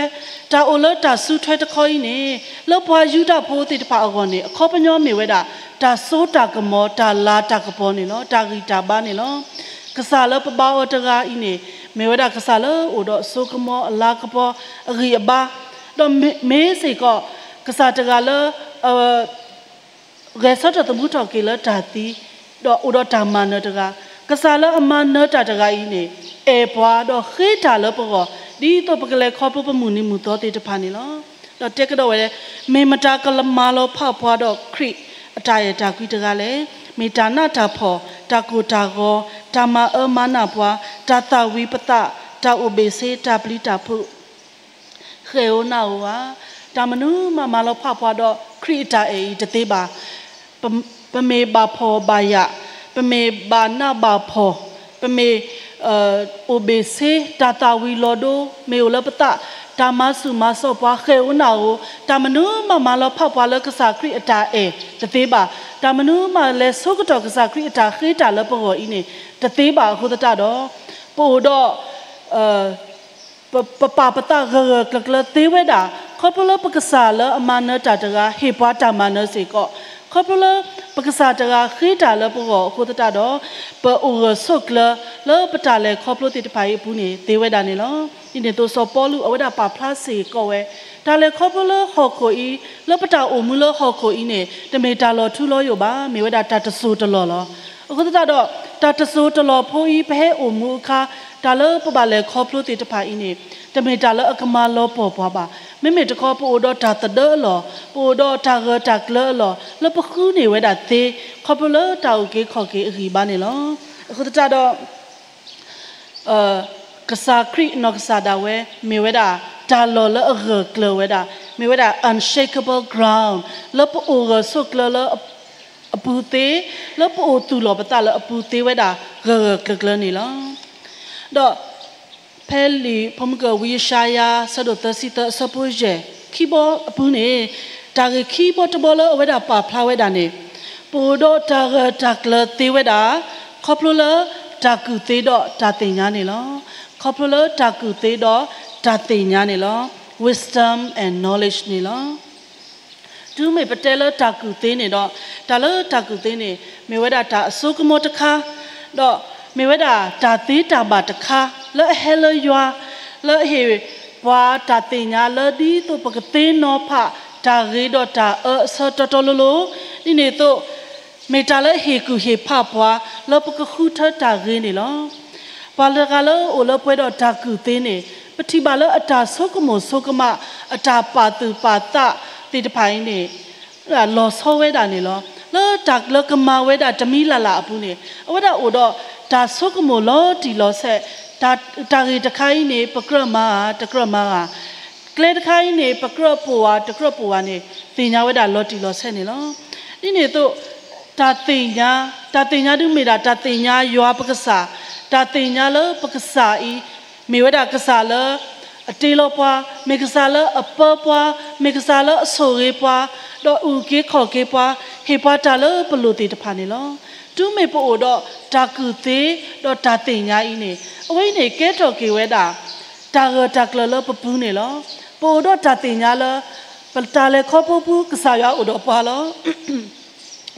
တၢ်အိၣ်လၢတၢ်စုထွဲတခီအံၤန့ၣ်, လၢပှၤယူဒၤဖိသ့ၣ်တဖၣ်အဂီၢ်န့ၣ်, အခီပညီမ့ၢ်ဝဲဒၣ် တၢ်စိတၢ်ကမီၤ, တၢ်လၤတၢ်ကပီၤန့ၣ်လီၤ. တၢ်ဂံၢ်တၢ်ဘါန့ၣ်လီၤ. ကစၢ်လၢပဘါအီၤတဂၤအံၤန့ၣ်, မ့ၢ်ဝဲဒၣ်ကစၢ်လၢအိၣ်ဒီးအစိကမီၤ, အလၤကပီၤ, အဂံၢ်အဘါ, ဒီးမ့ၢ်စ့ၢ်ကီး ကစၢ်တဂၤလၢ ဂဲၤဆၢထၢၣ်သမူထီၣ်က့ၤလၢတၢ်သံ, ဒီးအိၣ်ဒီးတၢ်မၤနၢၤတဂၤ, ကစၢ်လၢအမၤနၢၤတၢ်တဂၤအံၤန့ၣ်, အဲၣ်ပှၤဒီးဃ့တၢ်လၢပဂီၢ်, ဒ်သိးပကလဲၤခီဖျိပမုၢ်နံၤမုၢ်သီသ့ၣ်တဖၣ်န့ၣ်လီၤ. ဒီးတဲကဒီးဝဲ, မ့ၢ်မတၤကမၤလီၤဖးပှၤဒီးခရံာ်အတၢ်အဲၣ်တၢ်ကွံတဂၤလဲၣ်. မ့ၢ်တၢ်နးတၢ်ဖှီၣ်, တၢ်ကိၢ်တၢ်ဂီၤ, တၢ်မၤအၢမၤနးပှၤ, တၢ်သၣ်ဝံၤပသး, တၢ်အိၣ်ဘ့ၣ်ဆ့, တၢ်ပျံၤတၢ်ဖုး ဃဲၣ်ဧိၤနးဧိၤဧါ. တၢ်မနုၤမးမၤလီၤဖးပှၤဒီးခရံာ်အတၢ်အဲၣ်အံၤတသ့ဘၣ်. ပ, ပမ့ၢ်ဘၣ်ဖှီၣ်ဘၣ်ယာ်, ပမ့ၢ်ဘၣ်နးဘၣ်ဖှီၣ်, ပမ့ၢ် အိၣ်ဘ့ၣ်ဆ့, တၢ်သၣ်ဝံၤလီၤဒိ မ့ၢ်အိၣ်လၢပသး, တၢ်မၤဆူၣ်မၤစိးပှၤဃဲၣ်ဧိၤနးဧိၤ, တၢ်မနုၤမးမၤလီၤဖးပှၤလၢကစၢ်ခရံာ်အတၢ်အဲၣ်တသ့ဘၣ်. တၢ်မနုၤမးလဲၤဆိကတီၢ်ကစၢ်ခရံာ်အတၢ်ဃ့တၢ်လၢပဂီၢ်အံၤန့ၣ် တသ့ဘၣ်အဃိသတးဒီး, ပအိၣ်ဒီး ပ, ပပာ်ပသးဂၢၢ်ဂၢၢ်ကျၢၤကျၢၤသ့ဝဲဒၣ်, ခီဖျိလၢပကစၢ်လၢအမၤနၢၤတၢ်တဂၤ ဟ့ၣ်ပှၤတၢ်မၤနၢၤစ့ၢ်ကီး, ခီဖျိလၢပကစၢ်တဂၤဃ့တၢ်လၢပဂီၢ်အဃိသတးဒီး, ပအိၣ်ဂၢၢ်ဆိးကျၢၤလၢပတၢ်လဲၤခီဖျိသ့ၣ်တဖၣ်အံၤအပူၤန့ၣ် သ့ဝဲဒၣ်န့ၣ်လီၤ. ဒ်န့ၣ်အသိးစီၤပီလူးအဝဲဒၣ်ပာ်ဖျါစ့ၢ်ကီးဝဲ, တၢ်လဲၤခီဖျိလၢဟီၣ်ခိၣ်အံၤ, လၢပတၢ်အိၣ်မူလၢဟီၣ်ခိၣ်အံၤန့ၣ် တမ့ၢ်တၢ်လီၤထူလီၤယိာ်ဘၣ်, မ့ၢ်ဝဲဒၣ်တၢ်တစိၢ်တလီၢ်လီၤ. အဃိသတးဒီး, တၢ်တစိၢ်တလီၢ်ဖိအံၤ ပဟဲအိၣ်မူအခါ, တၢ်လၢပဘၣ်လဲၤခီဖျိသ့ၣ်တဖၣ်အံၤန့ၣ်, တမ့ၢ်တၢ်လၢအကမၤလီၤပှီၢ်ပှၤဘၣ်. မ့မ့ၢ်တခီ ပအိၣ်ဒီးတၢ်သဒၢအလီၢ်, ပအိၣ်ဒီးတၢ်ဂၢၢ်တၢ်ကျၢၤအလီၢ်, လၢပဃုန့ၢ်ဝဲဒၣ်သ့, ခီဖျိလၢတၢ်အုၣ်က့ၤခီၣ်က့ၤအဂံၢ်အဘါန့ၣ်လီၤ. အဃိသတးဒီး ကစၢ်ခရံာ်အနီၢ်ကစၢ်ဒၣ်ဝဲ မ့ၢ်ဝဲဒၣ် တၢ်လီၢ်လၢအဂၢၢ်ကျၢၤဝဲဒၣ်, မ့ၢ်ဝဲဒၣ် unshakable ground, လၢပအိၣ်ဂၢၢ်ဆိးကျၢၤလၢအပူၤသ့, လၢပအိၣ်သူၣ်လီၤပသးလၢအပူၤသ့ဝဲဒၣ် ဂၢၢ်ဂၢၢ်ကျၢၤကျၢၤန့ၣ်လီၤ. ဒီး ဖဲလံာ်ဖိမုၣ်ကီၢ်ဝံယၡါယၤ အဆၢဒိၣ်သၢဆံသၢ အဆၢဖိယဲၢ် ခံဘီအပူၤန့ၣ်, တၢ်ဂ့ၢ်ခံဘီတဘီလၢအဝဲဒၣ်ပာ်ဖျါဝဲဒၣ်န့ၣ်, ပအိၣ်ဒီးတၢ်ဂၢၢ်တၢ်ကျၢၤသ့ဝဲဒၣ်, ခီဖျိလၢတၢ်ကူၣ်သ့ဒီးတၢ်သ့ၣ်ညါန့ၣ်လီၤ. ခီဖျိလၢတၢ်ကူၣ်သ့ဒီးတၢ်သ့ၣ်ညါန့ၣ်လီၤ. Wisdom and knowledge န့ၣ်လီၤ. တုၤမ့ၢ်ပတဲလၢတၢ်ကူၣ်သ့န့ၣ်ဒီး, တၢ်လၢတၢ်ကူၣ်သ့န့ၣ် မ့ၢ်ဝဲဒၣ်တၢ်အစိကမီၤတခါ, ဒီးမ့ၢ်ဝဲဒၣ်တၢ်သ့တၢ်ဘၣ်တခါ လၢအဟဲလၢယွၤ, လၢအဟ့ၣ်ပှၤတၢ်သ့ၣ်ညါလၢဒ်သိးပကသ့နီၤဖးတၢ်ဂ့ၤဒီးတၢ်အၢအဆၢတီတီလိၤလိၤ, ဒ်န့ၣ်အသိး မ့ၢ်တၢ်လၢဟ့ၣ်ကူၣ်ဟ့ၣ်ဖးပှၤ လၢပကဃုထၢတၢ်ဂ့ၤန့ၣ်လီၤ. ပှၤတဂၤလၢအိၣ်လၢပှဲၤဒီးတၢ်ကူၣ်သ့န့ၣ်, ပထံၣ်ဘၣ်လၢအတၢ်ဆိကမိၣ်ဆိကမး, အတၢ်ပာ်သူၣ်ပာ်သးသ့ၣ်တဖၣ်အံၤန့ၣ် လီၤဆီဝဲဒၣ်န့ၣ်လီၤ. လၢတၢ်လၢကမၤဝဲဒၣ်တမံၤလၢ်လၢ်အပူၤန့ၣ်, အဝဲဒၣ်အိၣ်ဒီးတၢ်ဆိကမိၣ်လီၤတံၢ်လီၤဆဲး တၢ်ဂ့ၢ်တခါအံၤန့ၣ် ပကြၢးမၤဧါ တကြၢးမၤဧါ, ကျဲတခါအံၤန့ၣ် ပကြၢးပိာ်ဧါ တကြၢးပိာ်ဧါန့ၣ် သ့ၣ်ညါဝဲဒၣ်လီၤတံၢ်လီၤဆဲးန့ၣ်လီၤ. ဒ်န့ၣ်အသိး တၢ်သ့ၣ်ညါ, တၢ်သ့ၣ်ညါဒုးမ့ၢ်ဒၣ် တၢ်သ့ၣ်ညါယွၤပကစၢ်, တၢ်သ့ၣ်ညါလၢပကစၢ်အံၤ မ့ၢ်ဝဲဒၣ်ကစၢ်လၢ အတ့လီၤပှၤ, မ့ၢ်ကစၢ်လၢအပၢပှၤ, မ့ၢ်ကစၢ်လၢအဆိၣ်ဂ့ၤပှၤ, ဒီးအုၣ်က့ၤခီၣ်က့ၤပှၤ, ဟ့ၣ်ပှၤတၢ်လၢပလိၣ်သ့ၣ်တဖၣ်န့ၣ်လီၤ. တုၤမ့ၢ်ပအိၣ်ဒီးတၢ်ကူၣ်သ့ဒီးတၢ်သ့ၣ်ညါအံၤန့ၣ် အဝဲအံၤန့ၣ်ကဲထီၣ်က့ၤဝဲဒၣ် တၢ်ဂၢၢ်တၢ်ကျၢၤလၢပပူၤန့ၣ်လီၤ. ပအိၣ်ဒီးတၢ်သ့ၣ်ညါလၢ ပတၢ်လဲၤခီဖျိပူၤ ကစၢ်ယွၤအိၣ်ဒီးပှၤလီၤ.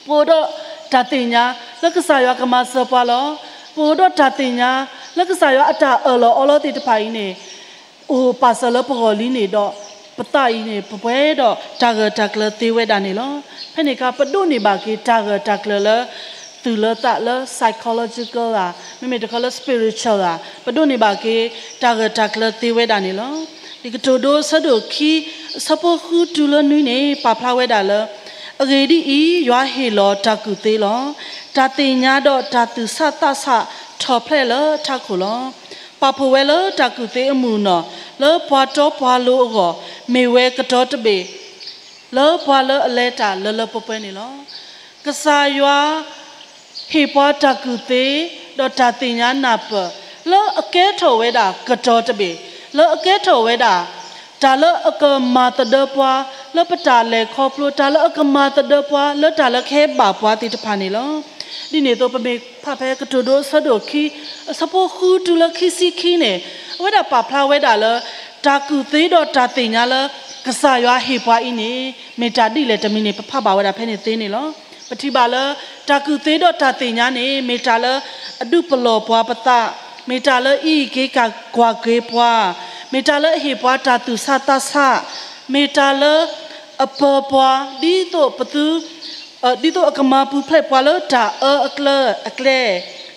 ပအိၣ်ဒီးတၢ်သ့ၣ်ညါလၢကစၢ်ယွၤကမၤစၢၤပှၤလီၤ. ပအိၣ်ဒီးတၢ်သ့ၣ်ညါလၢကစၢ်ယွၤအတၢ်အၢၣ်လီၤအီလီၤသ့ၣ်တဖၣ်အံၤန့ၣ် အိၣ်ပာ်စၢၤလၢပဂီၢ်လံန့ၣ်ဒီး ပသးအံၤန့ၣ် ပပှဲၤဒီးတၢ်ဂၢၢ်တၢ်ကျၢၤသ့ဝဲဒၣ်န့ၣ်လီၤ. ဖဲန့ၣ်အခါ ပဒိးန့ၢ်ဘၣ်က့ၤတၢ်ဂၢၢ်တၢ်ကျၢၤလၢ သုးလၢသးလၢ psychological ဧါ, မ့မ့ၢ်တခီလၢ spiritual ဧါ, ပဒိးန့ၢ်ဘၣ်က့ၤ တၢ်ဂၢၢ်တၢ်ကျၢၤသ့ဝဲဒၣ်န့ၣ်လီၤ. လံာ်ကတိၤဒိ အဆၢဒိၣ်ခံ အဆၢဖိဃုတုၤလၢနွံန့ၣ် ပာ်ဖျါဝဲဒၣ်လၢ အဂ့ၢ်ဒ်အံၤ, ယွၤဟ့ၣ်လီၤတၢ်ကူၣ်သ့လီၤ. တၢ်သ့ၣ်ညါဒီးတၢ်သူၣ်ဆးသးဆးထီၣ်ဖျဲးလၢထးခိၣ်လီၤ. ပာ်ဖှိၣ်ဝဲလၢတၢ်ကူၣ်သ့အမုၢ်အနီၢ် လၢပှၤတီပှၤလိၤအဂီၢ် မ့ၢ်ဝဲကတီၤတဘ့ၣ် လၢပှၤလၢအလဲၤတၢ်လၢလၢပှဲၤပှဲၤန့ၣ်လီၤ. ကစၢ်ယွၤ ဟ့ၣ်ပှၤတၢ်ကူၣ်သ့ ဒီးတၢ်သ့ၣ်ညါနၢ်ပၢၢ် လၢအကဲထီၣ်ဝဲဒၣ်ကတီၤတဘ့ၣ်, လၢအကဲထီၣ်ဝဲဒၣ် တၢ်လၢအကမၤသဒၢပှၤ လၢပတၢ်လဲၤခီဖျိ, တၢ်လၢအကမၤသဒၢပှၤ လၢတၢ်လၢကဟဲဘၣ်ပှၤသ့ၣ်တဖၣ်န့ၣ်လီၤ. ဒ်န့ၣ်အသိး ပမ့ၢ်ဖးဖဲကတိၤဒိအဆၢဒိၣ်ခံ အဆၢဖိဃုတုၤလၢခံဆံခံန့ၣ် အဝဲဒၣ်ပာ်ဖျါဝဲဒၣ်လၢ တၢ်ကူၣ်သ့ဒီးတၢ်သ့ၣ်ညါလၢ ကစၢ်ယွၤဟ့ၣ်ပှၤအံၤန့ၣ် မ့ၢ်တၢ်ဒ်လဲၣ်တမံၤန့ၣ် ပဖးဘၣ်ဝဲဒၣ်ဖဲန့ၣ်သ့န့ၣ်လီၤ. ပထံၣ်ဘၣ်လၢ တၢ်ကူၣ်သ့ဒီးတၢ်သ့ၣ်ညါန့ၣ် မ့ၢ်တၢ်လၢအဒုးပလီၢ်ပှၤပသး, မ့ၢ်တၢ်လၢအအံးက့ၤကကွၢ်က့ၤပှၤ, မ့ၢ်တၢ်လၢအဟ့ၣ်ပှၤတၢ်သူၣ်ဆးသးဆး, မ့ၢ်တၢ်လၢအပၢၤပှၤ ဒ်သိးပသု ဒ်သိးအကမၤပူၤဖျဲးပှၤလၢတၢ်အၢအကျၢၤအကျဲ,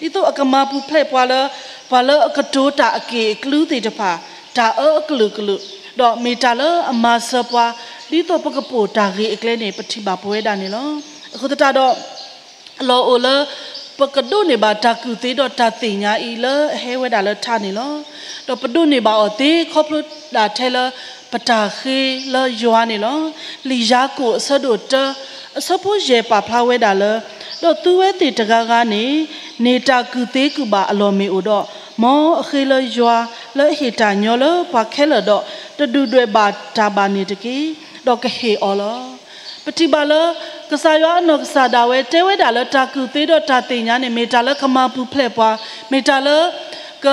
ဒ်သိးအကမၤပူၤဖျဲးပှၤလၢ ပှၤလၢအကတိၤတၢ်အက့ၢ်အကျူသ့ၣ်တဖၣ် တၢ်အၢအကလုာ်ကလုာ်, ဒီးမ့ၢ်တၢ်လၢအမၤစၢၤပှၤ ဒ်သိးပကပိာ်တၢ်ဂ့ၤအကျဲန့ၣ် ပထံၣ်ဘၣ်ပဝဲဒၣ်န့ၣ်လီၤ. အဃိသတးဒီး အလီၢ်အိၣ်လၢ ပကဒိးန့ၢ်ဘၣ်တၢ်ကူၣ်သ့ဒီးတၢ်သ့ၣ်ညါအံၤလၢအဟဲဝဲဒၣ်လၢထးန့ၣ်လီၤ. ဒီးပဒိးန့ၢ်ဘၣ်အီၤသ့ခီဖျိဒၣ်ထဲလၢ ပတၢ်ဃ့လၢယွၤန့ၣ်လီၤ. လံာ်ယၤကိာ်အဆၢဒိၣ်တၢ အဆၢဖိယဲၢ်ပာ်ဖျါဝဲဒၣ်လၢ ဒီးသုဝဲသ့ၣ်တဂၤဂၤန့ၣ် န့ၢ်တၢ်ကူၣ်သ့ကူၣ်ဘၣ်အလီၢ်မ့ၢ်အိၣ်ဒီး မ်အဃ့လၢယွၤလၢအဟ့ၣ်တၢ်ညီလၢပှၤခဲလၢာ်ဒီး တဒုၣ်ဒွဲၣ်ဘၣ်တၢ်ဘၣ်န့ၣ်တက့ၢ်. ဒီးကဟ့ၣ်အီၤလီၤ. ပထံၣ်ဘၣ်လၢ ကစၢ်ယွၤအနီၢ်ကစၢ်ဒၣ်ဝဲတဲဝဲဒၣ်လၢတၢ်ကူၣ်သ့ဒီးတၢ်သ့ၣ်ညါန့ၣ် မ့ၢ်တၢ်လၢကမၤပူၤဖျဲးပှၤ, မ့ၢ်တၢ်လၢ က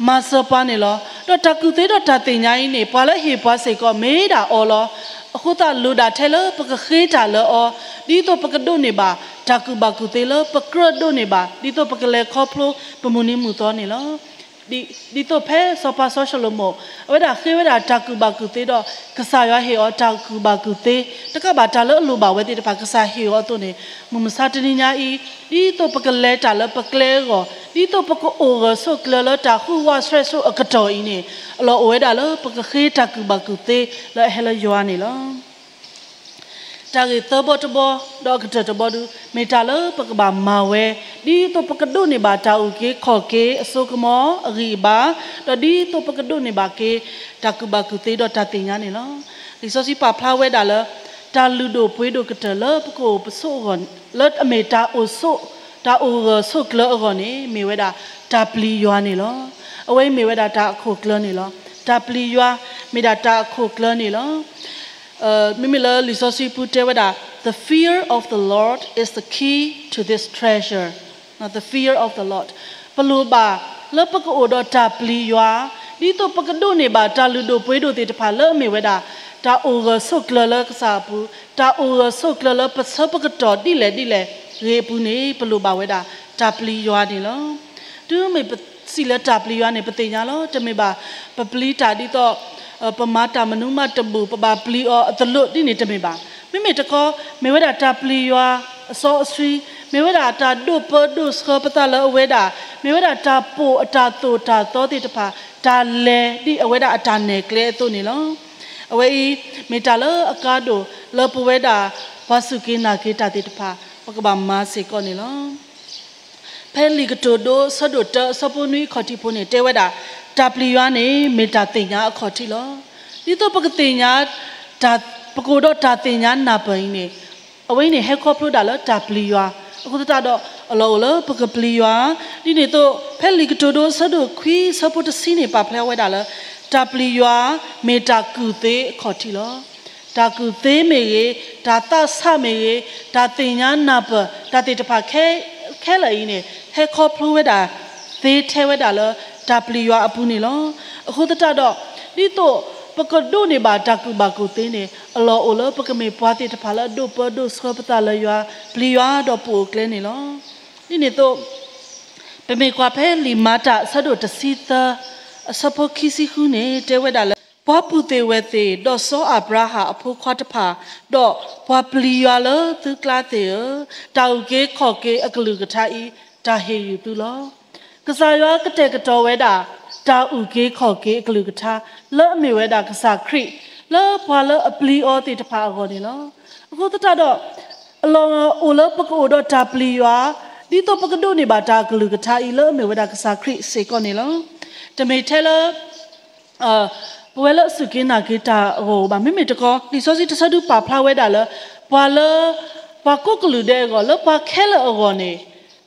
မၤစၢၤပှၤန့ၣ်လီၤ. ဒီးတၢ်ကူၣ်သ့ဒီးတၢ်သ့ၣ်ညါအံၤန့ၣ် ပှၤလၢဟ့ၣ်ပှၤစ့ၢ်ကီးမ့ၢ်ဒၣ်အီၤလီၤ. အဃိသတးလိၣ်ဒၣ်ထဲလၢပကဃ့တၢ်လၢအီၤ, ဒ်သိးပကဒိးန့ၢ်ဘၣ် တၢ်ကူၣ်ဘၣ်ကူၣ်သ့လၢပကြၢးဒိးန့ၢ်ဘၣ်, ဒ်သိးပကလဲၤခီဖျိပမုၢ်နံၤမုၢ်သီန့ၣ်လီၤ. ဒ်သိးဖဲစီၤပၤစီၤၡလိၤမိၣ် အဝဲဒၣ်ဃ့ဝဲဒၣ်တၢ်ကူၣ်ဘၣ်ကူၣ်သ့ဒီး ကစၢ်ယွၤဟ့ၣ်အီၤတၢ်ကူၣ်ဘၣ်ကူၣ်သ့, တကးဘၣ်တၢ်လၢအလိၣ်ဘၣ်ဝဲသ့ၣ်တဖၣ် ကစၢ်ဟ့ၣ်အီၤအသိးန့ၣ်, မုၢ်မဆါတနံၤညါအံၤ ဒ်သိးပကလဲၤတၢ်လၢပကျဲအဂီၢ်, ဒ်သိးပကအိၣ်ဂၢၢ်ဆိးကျၢၤလၢတၢ်ဟူးဝးဆှဲးဆိးအကတီၢ်အံၤန့ၣ်, အလီၢ်အိၣ်ဝဲဒၣ်လၢပကဃ့တၢ်ကူၣ်ဘၣ်ကူၣ်သ့လၢအဟဲလၢယွၤန့ၣ်လီၤ. တၢ်ဂ့ၢ်သၢဘီတဘီ ဒီးအကတၢၢ်တဘီဒု မ့ၢ်တၢ်လၢပကဘၣ်မၤဝဲ, ဒ်သိးပကဒိးန့ၢ်ဘၣ်တၢ်အုၣ်က့ၤခီၣ်က့ၤအစိကမီၤအဂံၢ်အဘါ, ဒီးဒ်သိးပကဒိးန့ၢ်ဘၣ်က့ၤ တၢ်ကူၣ်ဘၣ်ကူၣ်သ့ဒီးတၢ်သ့ၣ်ညါန့ၣ်လီၤ. လံာ်စီဆှံပာ်ဖျါဝဲဒၣ်လၢ တၢ်လုၢ်ဒိၣ်ပှ့ၤဒိၣ်ကတၢၢ်လၢပကအိၣ်ပဆိးအဂီၢ်, လၢအမ့ၢ်တၢ်အိၣ်ဆိး, တၢ်အိၣ်ဂၢၢ်ဆိးကျၢၤအဂီၢ်န့ၣ် မ့ၢ်ဝဲဒၣ်တၢ်ပျံၤယွၤန့ၣ်လီၤ. အဝဲအံၤမ့ၢ်ဝဲဒၣ်တၢ်အခိၣ်ကျၢၤန့ၣ်လီၤ. တၢ်ပျံၤယွၤ မ့ၢ်ဒၣ်တၢ်အခိၣ်ကျၢၤန့ၣ်လီၤ. မ့မ့ၢ်လၢလံာ်စီဆှံပူၤတဲဝဲဒၣ် the fear of the Lord is the key to this treasure, the fear of the Lord. ပလိၣ်ဘၣ်လၢပကအိၣ်ဒီးတၢ်ပျံၤယွၤ, ဒ်သိးပကဒိးန့ၢ်ဘၣ်တၢ်လုၢ်ဒိၣ်ပှ့ၤဒိၣ်သ့ၣ်တဖၣ်လၢအမ့ၢ်ဝဲဒၣ် တၢ်အိၣ်ဂၢၢ်ဆိးကျၢၤလၢကစၢ်အပူၤ, တၢ်အိၣ်ဂၢၢ်ဆိးကျၢၤလၢပဆၢပကတီၢ်ဒ်လဲၣ်ဒ်လဲၣ်ဂ့ၤအပူၤန့ၣ် ပလိၣ်ဘၣ်ဝဲဒၣ်တၢ်ပျံၤယွၤန့ၣ်လီၤ. တုၤမ့ၢ်ပစံးလၢတၢ်ပျံၤယွၤန့ၣ် ပသ့ၣ်ညါလီၤ. တမ့ၢ်ဘၣ် ပပျံၤတၢ်ဒ်သိး ပမၤတၢ်မနုၤမးတဘူၣ် ပဘၣ်ပျံၤအီၤအသိးဒ်န့ၣ်တမ့ၢ်ဘၣ်. မ့မ့ၢ်တခီ မ့ၢ်ဝဲဒၣ်တၢ်ပျံၤယွၤအစီအဆှံ, မ့ၢ်ဝဲဒၣ်တၢ်ဒိးပၢဒိးဆှၢပသးလၢအဝဲဒၣ်, မ့ၢ်ဝဲဒၣ်တၢ်ပိာ်အတၢ်သိၣ်တၢ်သီသ့ၣ်တဖၣ် တၢ်လဲၤဒ်အဝဲဒၣ်အတၢ်နဲၣ်ကျဲအသိးန့ၣ်လီၤ. အဝဲအံၤ မ့ၢ်တၢ်လၢအကါဒိၣ်လၢပဝဲဒၣ် ပှၤစူၢ်က့ၤနာ်က့ၤတၢ်သ့ၣ်တဖၣ် ပကဘၣ်မၤစ့ၢ်ကီးန့ၣ်လီၤ. ဖဲလံာ်ကတိၤဒိ အဆၢဒိၣ်တၢ အဆၢဖိနွံအခီၣ်ထံးဖိန့ၣ် တဲဝဲဒၣ်, တၢ်ပျံၤယွၤန့ၣ် မ့ၢ်တၢ်သ့ၣ်ညါအခီၣ်ထံးလီၤ. ဒ်သိးပကသ့ၣ်ညါ, ပကအိၣ်ဒီးတၢ်သ့ၣ်ညါနၢ်ပၢၢ်အံၤန့ၣ်, အဝဲအံၤန့ၣ် ဟဲခီဖျိဒၣ်လၢတၢ်ပျံၤယွၤ, အဃိသတးဒီး အလီၢ်အိၣ်လၢပကပျံၤယွၤ, ဒ်န့ၣ်အသိး ဖဲလံာ်ကတိၤဒိ အဆၢဒိၣ်ခွံ အဆၢဖိတဆံန့ၣ် ပာ်ဖျါဝဲဒၣ်လၢ တၢ်ပျံၤယွၤ မ့ၢ်တၢ်ကူၣ်သ့အခီၣ်ထံးလီၤ. တၢ်ကူၣ်သ့မ့ၢ်ဂ့ၤ, တၢ်သးဆးမ့ၢ်ဂ့ၤ, တၢ်သ့ၣ်ညါနၢ်ပၢၢ် တၢ်သ့ၣ်တဖၣ်ခဲ, ခဲလၢာ်အံၤန့ၣ် ဟဲခီဖျိဝဲဒၣ်သ့ထဲဝဲဒၣ်လၢ တၢ်ပျံၤယွၤအပူၤန့ၣ်လီၤ. အဃိသတးဒီး ဒ်သိးပကဒိးန့ၢ်ဘၣ်တၢ်ကူၣ်ဘၣ်ကူၣ်သ့န့ၣ် အလီၢ်အိၣ်လၢပကမ့ၢ်ပှၤသ့ၣ်တဖၣ်လၢအဒိၣ်ပၢဒိၣ်ဆှၢပသးလၢယွၤ, ပျံၤယွၤဒီးပအိၣ်ကျဲန့ၣ်လီၤ. ဒ်န့ၣ်အသိး ပမ့ၢ်ကွၢ်ဖဲလံာ်မၤတၢ်အဆၢဒိၣ်တဆံသၢ အဆၢဖိခံဆံဃုန့ၣ် တဲဝဲဒၣ်လၢ ပှၤပုၢ်သ့ၣ်ဝဲၢ်သ့ၣ် ဒီးစီၤအၤဘြၤဟၣ်အဖိခွါတဖၣ်, ဒီးပှၤပျံၤယွၤလၢသုကျါသ့ၣ်ဧၢ, တၢ်အုၣ်က့ၤခီၣ်က့ၤအကလုၢ်ကထါအံၤ တၢ်ဟ့ၣ်ဂံၢ်သုလီၤ. ကစၢ်ယွၤကတဲာ်ကတီၤဝဲဒၣ် တၢ်အုၣ်က့ၤခီၣ်က့ၤအကလုၢ်ကထါ လၢအမ့ၢ်ဝဲဒၣ်ကစၢ်ခရံာ် လၢပှၤလၢအပျံၤအီၤသ့ၣ်တဖၣ်အဂီၢ်န့ၣ်လီၤ. အဃိသတးဒီး အလီၢ်အိၣ်လၢပကအိၣ်ဒီးတၢ်ပျံၤယွၤ ဒ်သိးပကဒိးန့ၢ်ဘၣ်တၢ်အကလုၢ်ကထါအံၤ လၢအမ့ၢ်ဝဲဒၣ်ကစၢ်ခရံာ်စ့ၢ်ကီးန့ၣ်လီၤ. တမ့ၢ်ထဲလၢ ပဝဲလၢအစူၢ်က့ၤနာ်က့ၤတၢ်အဂီၢ်ဧိၤဘၣ်. မ့မ့ၢ်တခီ လံာ်စီဆှံတဆၢဒုပာ်ဖျါဝဲဒၣ်လၢ ပှၤလၢ ပှၤကိးကလုာ်ဒဲးအဂီၢ် လၢပှၤခဲလၢာ်အဂီၢ်န့ၣ်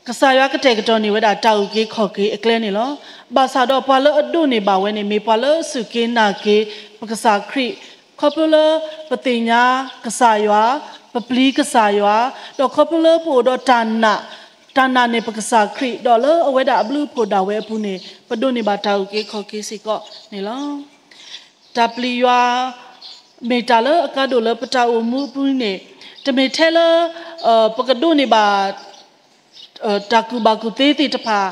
ကစၢ်ယွၤကတဲာ်ကတီၤန့ၢ်ဝဲဒၣ်တၢ်အုၣ်က့ၤခီၣ်က့ၤအကျဲန့ၣ်လီၤ. ဘၣ်ဆၣ်ဒီးပှၤလၢအဒိးန့ၢ်ဘၣ်ဝဲန့ၣ် မ့ၢ်ပှၤလၢအစူၢ်က့ၤနာ်က့ၤပကစၢ်ခရံာ် ခီဖျိလၢပသ့ၣ်ညါကစၢ်ယွၤ, ပပျံၤကစၢ်ယွၤ, ဒီးခီဖျိလၢပအိၣ်ဒီးတၢ်နာ်, တၢ်နာ်န့ၢ်ပကစၢ်ခရံာ် ဒီးလၢအဝဲဒၣ်အဘျုးအဖှိၣ်ဒၣ်ဝဲအပူၤန့ၣ် ပဒိးန့ၢ်ဘၣ်တၢ်အုၣ်က့ၤခီၣ်က့ၤစ့ၢ်ကီးန့ၣ်လီၤ. တၢ်ပျံၤယွၤ မ့ၢ်တၢ်လၢအကါဒိၣ်လၢပတၢ်အိၣ်မူအပူၤန့ၣ် တမ့ၢ်ထဲလၢ ပကဒိးန့ၢ်ဘၣ် တၢ်ကူၣ်ဘၣ်ကူၣ်သ့သ့ၣ်တဖၣ်,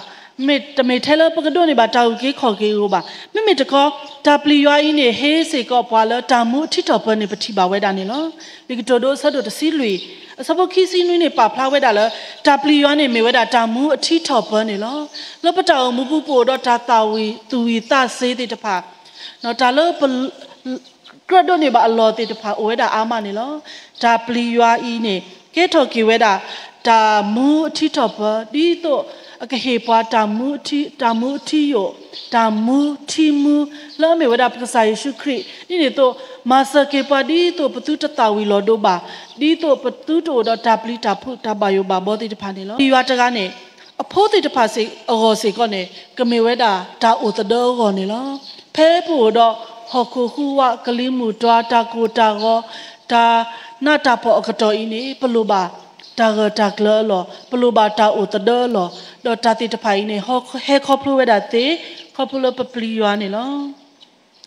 မ့ၢ်တမ့ၢ်ထဲလၢပကဒိးန့ၢ်ဘၣ်တၢ်အုၣ်က့ၤခီၣ်က့ၤအဂီၢ်ဘၣ်. မ့မ့ၢ်တခီ တၢ်ပျံၤယွၤအံၤန့ၣ် ဟ့ၣ်စ့ၢ်ကီးပှၤလၢတၢ်မူအထံထီၣ်ပၢၤန့ၣ် ပထံၣ်ဘၣ်ဝဲဒၣ်န့ၣ်လီၤ. လံာ်ကတိၤဒိအဆၢဒိၣ်တဆံလွံၢ် အဆၢဖိခံဆံနွံန့ၣ် ပာ်ဖျါဝဲဒၣ်လၢ တၢ်ပျံၤယွၤန့ၣ်မ့ၢ်ဝဲဒၣ်တၢ်မူအထံထီၣ်ပၢၤန့ၣ်လီၤ. လၢပတၢ်အိၣ်မူပူၤ ပအိၣ်ဒီးတၢ်သၣ်ဝံၤသူၣ်ဝံၤသးစ့သ့ၣ်တဖၣ် တၢ်လၢပ ကြၢးဒိးန့ၢ်ဘၣ်အလီၢ်သ့ၣ်တဖၣ်အိၣ်ဝဲဒၣ်အါမးန့ၣ်လီၤ. တၢ်ပျံၤယွၤအံၤန့ၣ် ကဲထီၣ်က့ၤဝဲဒၣ် တၢ်မူအထံထီၣ်ပၢၤ ဒ်သိးအကဟ့ၣ်ပှၤ တၢ်မူအထံယိာ်, တၢ်မူထံမူ လၢအမ့ၢ်ဝဲဒၣ်ပကစၢ်ယ့ၣ်ၡူးခရံာ် ဒ်န့ၣ်အသိး မၤစၢၤက့ၤပှၤဒ်သိးပသုတသၣ်ဝံၤလီၤဒိဘၣ်, ဒ်သိးပသုတအိၣ်ဒီးတၢ်ပျံၤတၢ်ဖုးတၢ်ဘၣ်ယိၣ်ဘၣ်ဘီသ့ၣ်တဖၣ်န့ၣ်လီၤ. ပျံၤယွၤတဂၤန့ၣ် အဖိသ့ၣ်တဖၣ်အဂီၢ်စ့ၢ်ကီးန့ၣ် ကမ့ၢ်ဝဲဒၣ်တၢ်အိၣ်သဒၢအဂီၢ်န့ၣ်လီၤ. ဖဲပအိၣ်ဒီးဟီၣ်ခိၣ်ဟူးဝး ကလံၤမုၢ်တွၤ တၢ်ကိၢ်တၢ်ဂီၤ တၢ်နးတၢ်ဖှီၣ်အကတီၢ်အံၤန့ၣ် ပလိၣ်ဘၣ်တၢ်ဂၢၢ်တၢ်ကျၢၤအလီၢ်, ပလိၣ်ဘၣ်တၢ်အိၣ်သဒၢအလီၢ်, ဒီးတၢ်သ့ၣ်တဖၣ်အံၤန့ၣ် ဟဲခီဖျိဝဲဒၣ်သ့ ခီဖျိလၢပပျံၤယွၤန့ၣ်လီၤ.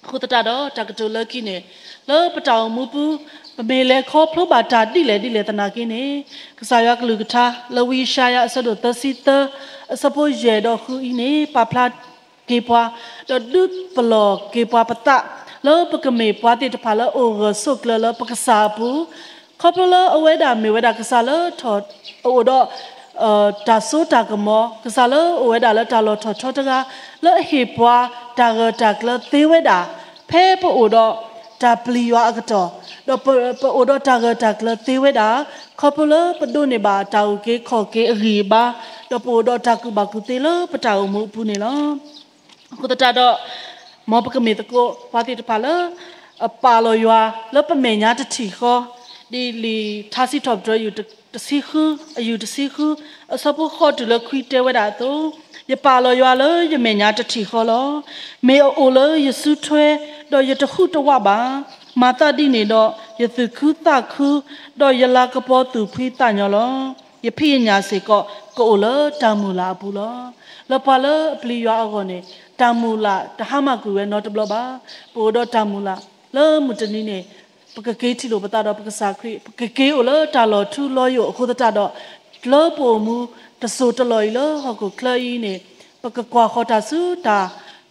အဃိသတးဒီး တၢ်ကတိၤလၢခံန့ၣ် လၢပတၢ်အိၣ်မူပူၤ ပမ့ၢ်လဲၤခီဖျိဘၣ်တၢ်ဒ်လဲၣ်ဒ်လဲၣ်သနာ်က့န့ၣ် ကစၢ်ယွၤကလုၢ်ကထါ လၢဝံယၡါယၤအဆၢဒိၣ်သၢဆံသၢ အဆၢဖိယဲၢ်ဒီးဃုအံၤန့ၣ် ပာ်ဖျါက့ၤပှၤ ဒီးဒုးပလီၢ်က့ၤပှၤပသး လၢပကမ့ၢ်ပှၤသ့ၣ်တဖၣ်လၢအအိၣ်ဂၢၢ်ဆိးကျၢၤလၢပကစၢ်အပူၤ ခီဖျိလၢအဝဲဒၣ်မ့ၢ်ဝဲဒၣ်ကစၢ်လၢထီၣ် အအိၣ်ဒီး တၢ်စိတၢ်ကမီၤ, ကစၢ်လၢအအိၣ်ဝဲဒၣ်လၢတၢ်လီၢ်ထီၣ်ထီတဂၤ လၢအဟ့ၣ်ပှၤတၢ်ဂၢၢ်တၢ်ကျၢၤသ့ဝဲဒၣ် ဖဲပအိၣ်ဒီးတၢ်ပျံၤယွၤအကတီၢ်, ဒီးပအိၣ်ဒီးတၢ်ဂၢၢ်တၢ်ကျၢၤသ့ဝဲဒၣ် ခီဖျိလၢပဒိးန့ၢ်ဘၣ်တၢ်အုၣ်က့ၤခီၣ်က့ၤအဂံၢ်အဘါ, ဒီးပအိၣ်ဒီးတၢ်ကူၣ်ဘၣ်ကူၣ်သ့လၢပတၢ်အိၣ်မူအပူၤန့ၣ်လီၤ. အဃိသတးဒီး မ်ပကမ့ၢ်သကိးပှၤသ့ၣ်တဖၣ်လၢ အပာ်လီၤယွၤလၢပမဲာ်ညါတထံၣ်ဃီ, ဒ်လံာ်ထါစံးထီၣ်ပတြၢၤ တဆံဃု, အယူၢ်တဆံဃု, အဆၢဖိဃိးတုၤလၢခွံတဲဝဲဒၣ်အသိး, ယပာ်လီၤယွၤလၢယမဲာ်ညါတထံၣ်ဃီလီၤ. မ့ၢ်အအိၣ်လၢယစုထွဲ, ဒီးယတဟူးတဝးဘၣ်. မၤသးဒ်န့ၣ်ဒီး ယသူၣ်ခုသးခု, ဒီးယလၤကပီၤသူၣ်ဖှံသးညီလီၤ. ယဖံးယညၣ်စ့ၢ်ကီး ကအိၣ်လၢတၢ်မုၢ်လၢ်အပူၤလီၤ. လၢပှၤလၢအပျံၤယွၤအဂီၢ်န့ၣ် တၢ်မုၢ်လၢ်တဟါမၢ်ကွံာ်ဝဲနီတဘျီဘၣ်. ပအိၣ်ဒီးတၢ်မုၢ်လၢ် လၢမုၢ်တနံၤန့ၣ် ပကက့ၤထံၣ်လိာ်ပသးဒီးပကစၢ်ခရံာ်, ပကက့ၤအိၣ်လၢတၢ်လီၤထူလီၤယိာ်အဃိသတးဒီး လၢပအိၣ်မူတစိၢ်တလီၢ်အံၤလၢဟီၣ်ခိၣ်ချၢအံၤန့ၣ် ပကကွၢ်ဃီၤတၢ်ဆူတၢ်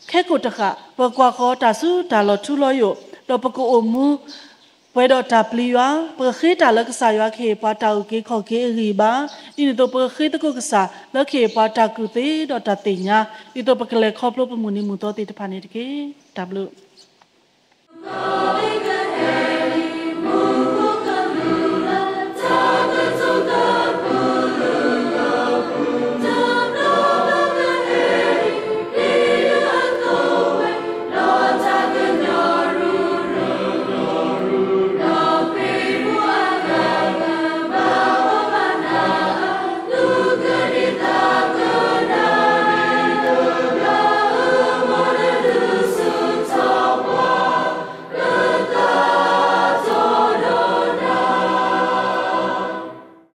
ခဲကိာ်တဃာ်, ပကကွၢ်ဃီၤတၢ်ဆူတၢ်လီၤထူလီၤယိာ်, ဒီးပကအိၣ်မူ ပှဲၤဒီးတၢ်ပျံၤယွၤ, ပကဃ့တၢ်လၢကစၢ်ယွၤကဟ့ၣ်ပှၤတၢ်အုၣ်က့ၤခီၣ်က့ၤအဂံၢ်အဘါ, ဒ်န့ၣ်အသိးပကဃ့သကိးကစၢ်လၢကဟ့ၣ်ပှၤတၢ်ကူၣ်သ့ဒီးတၢ်သ့ၣ်ညါ, ဒ်သိးပကလဲၤခီဖျိပမုၢ်နံၤမုၢ်သီသ့ၣ်တဖၣ်န့ၣ်တက့ၢ်. တၢ်ဘျုး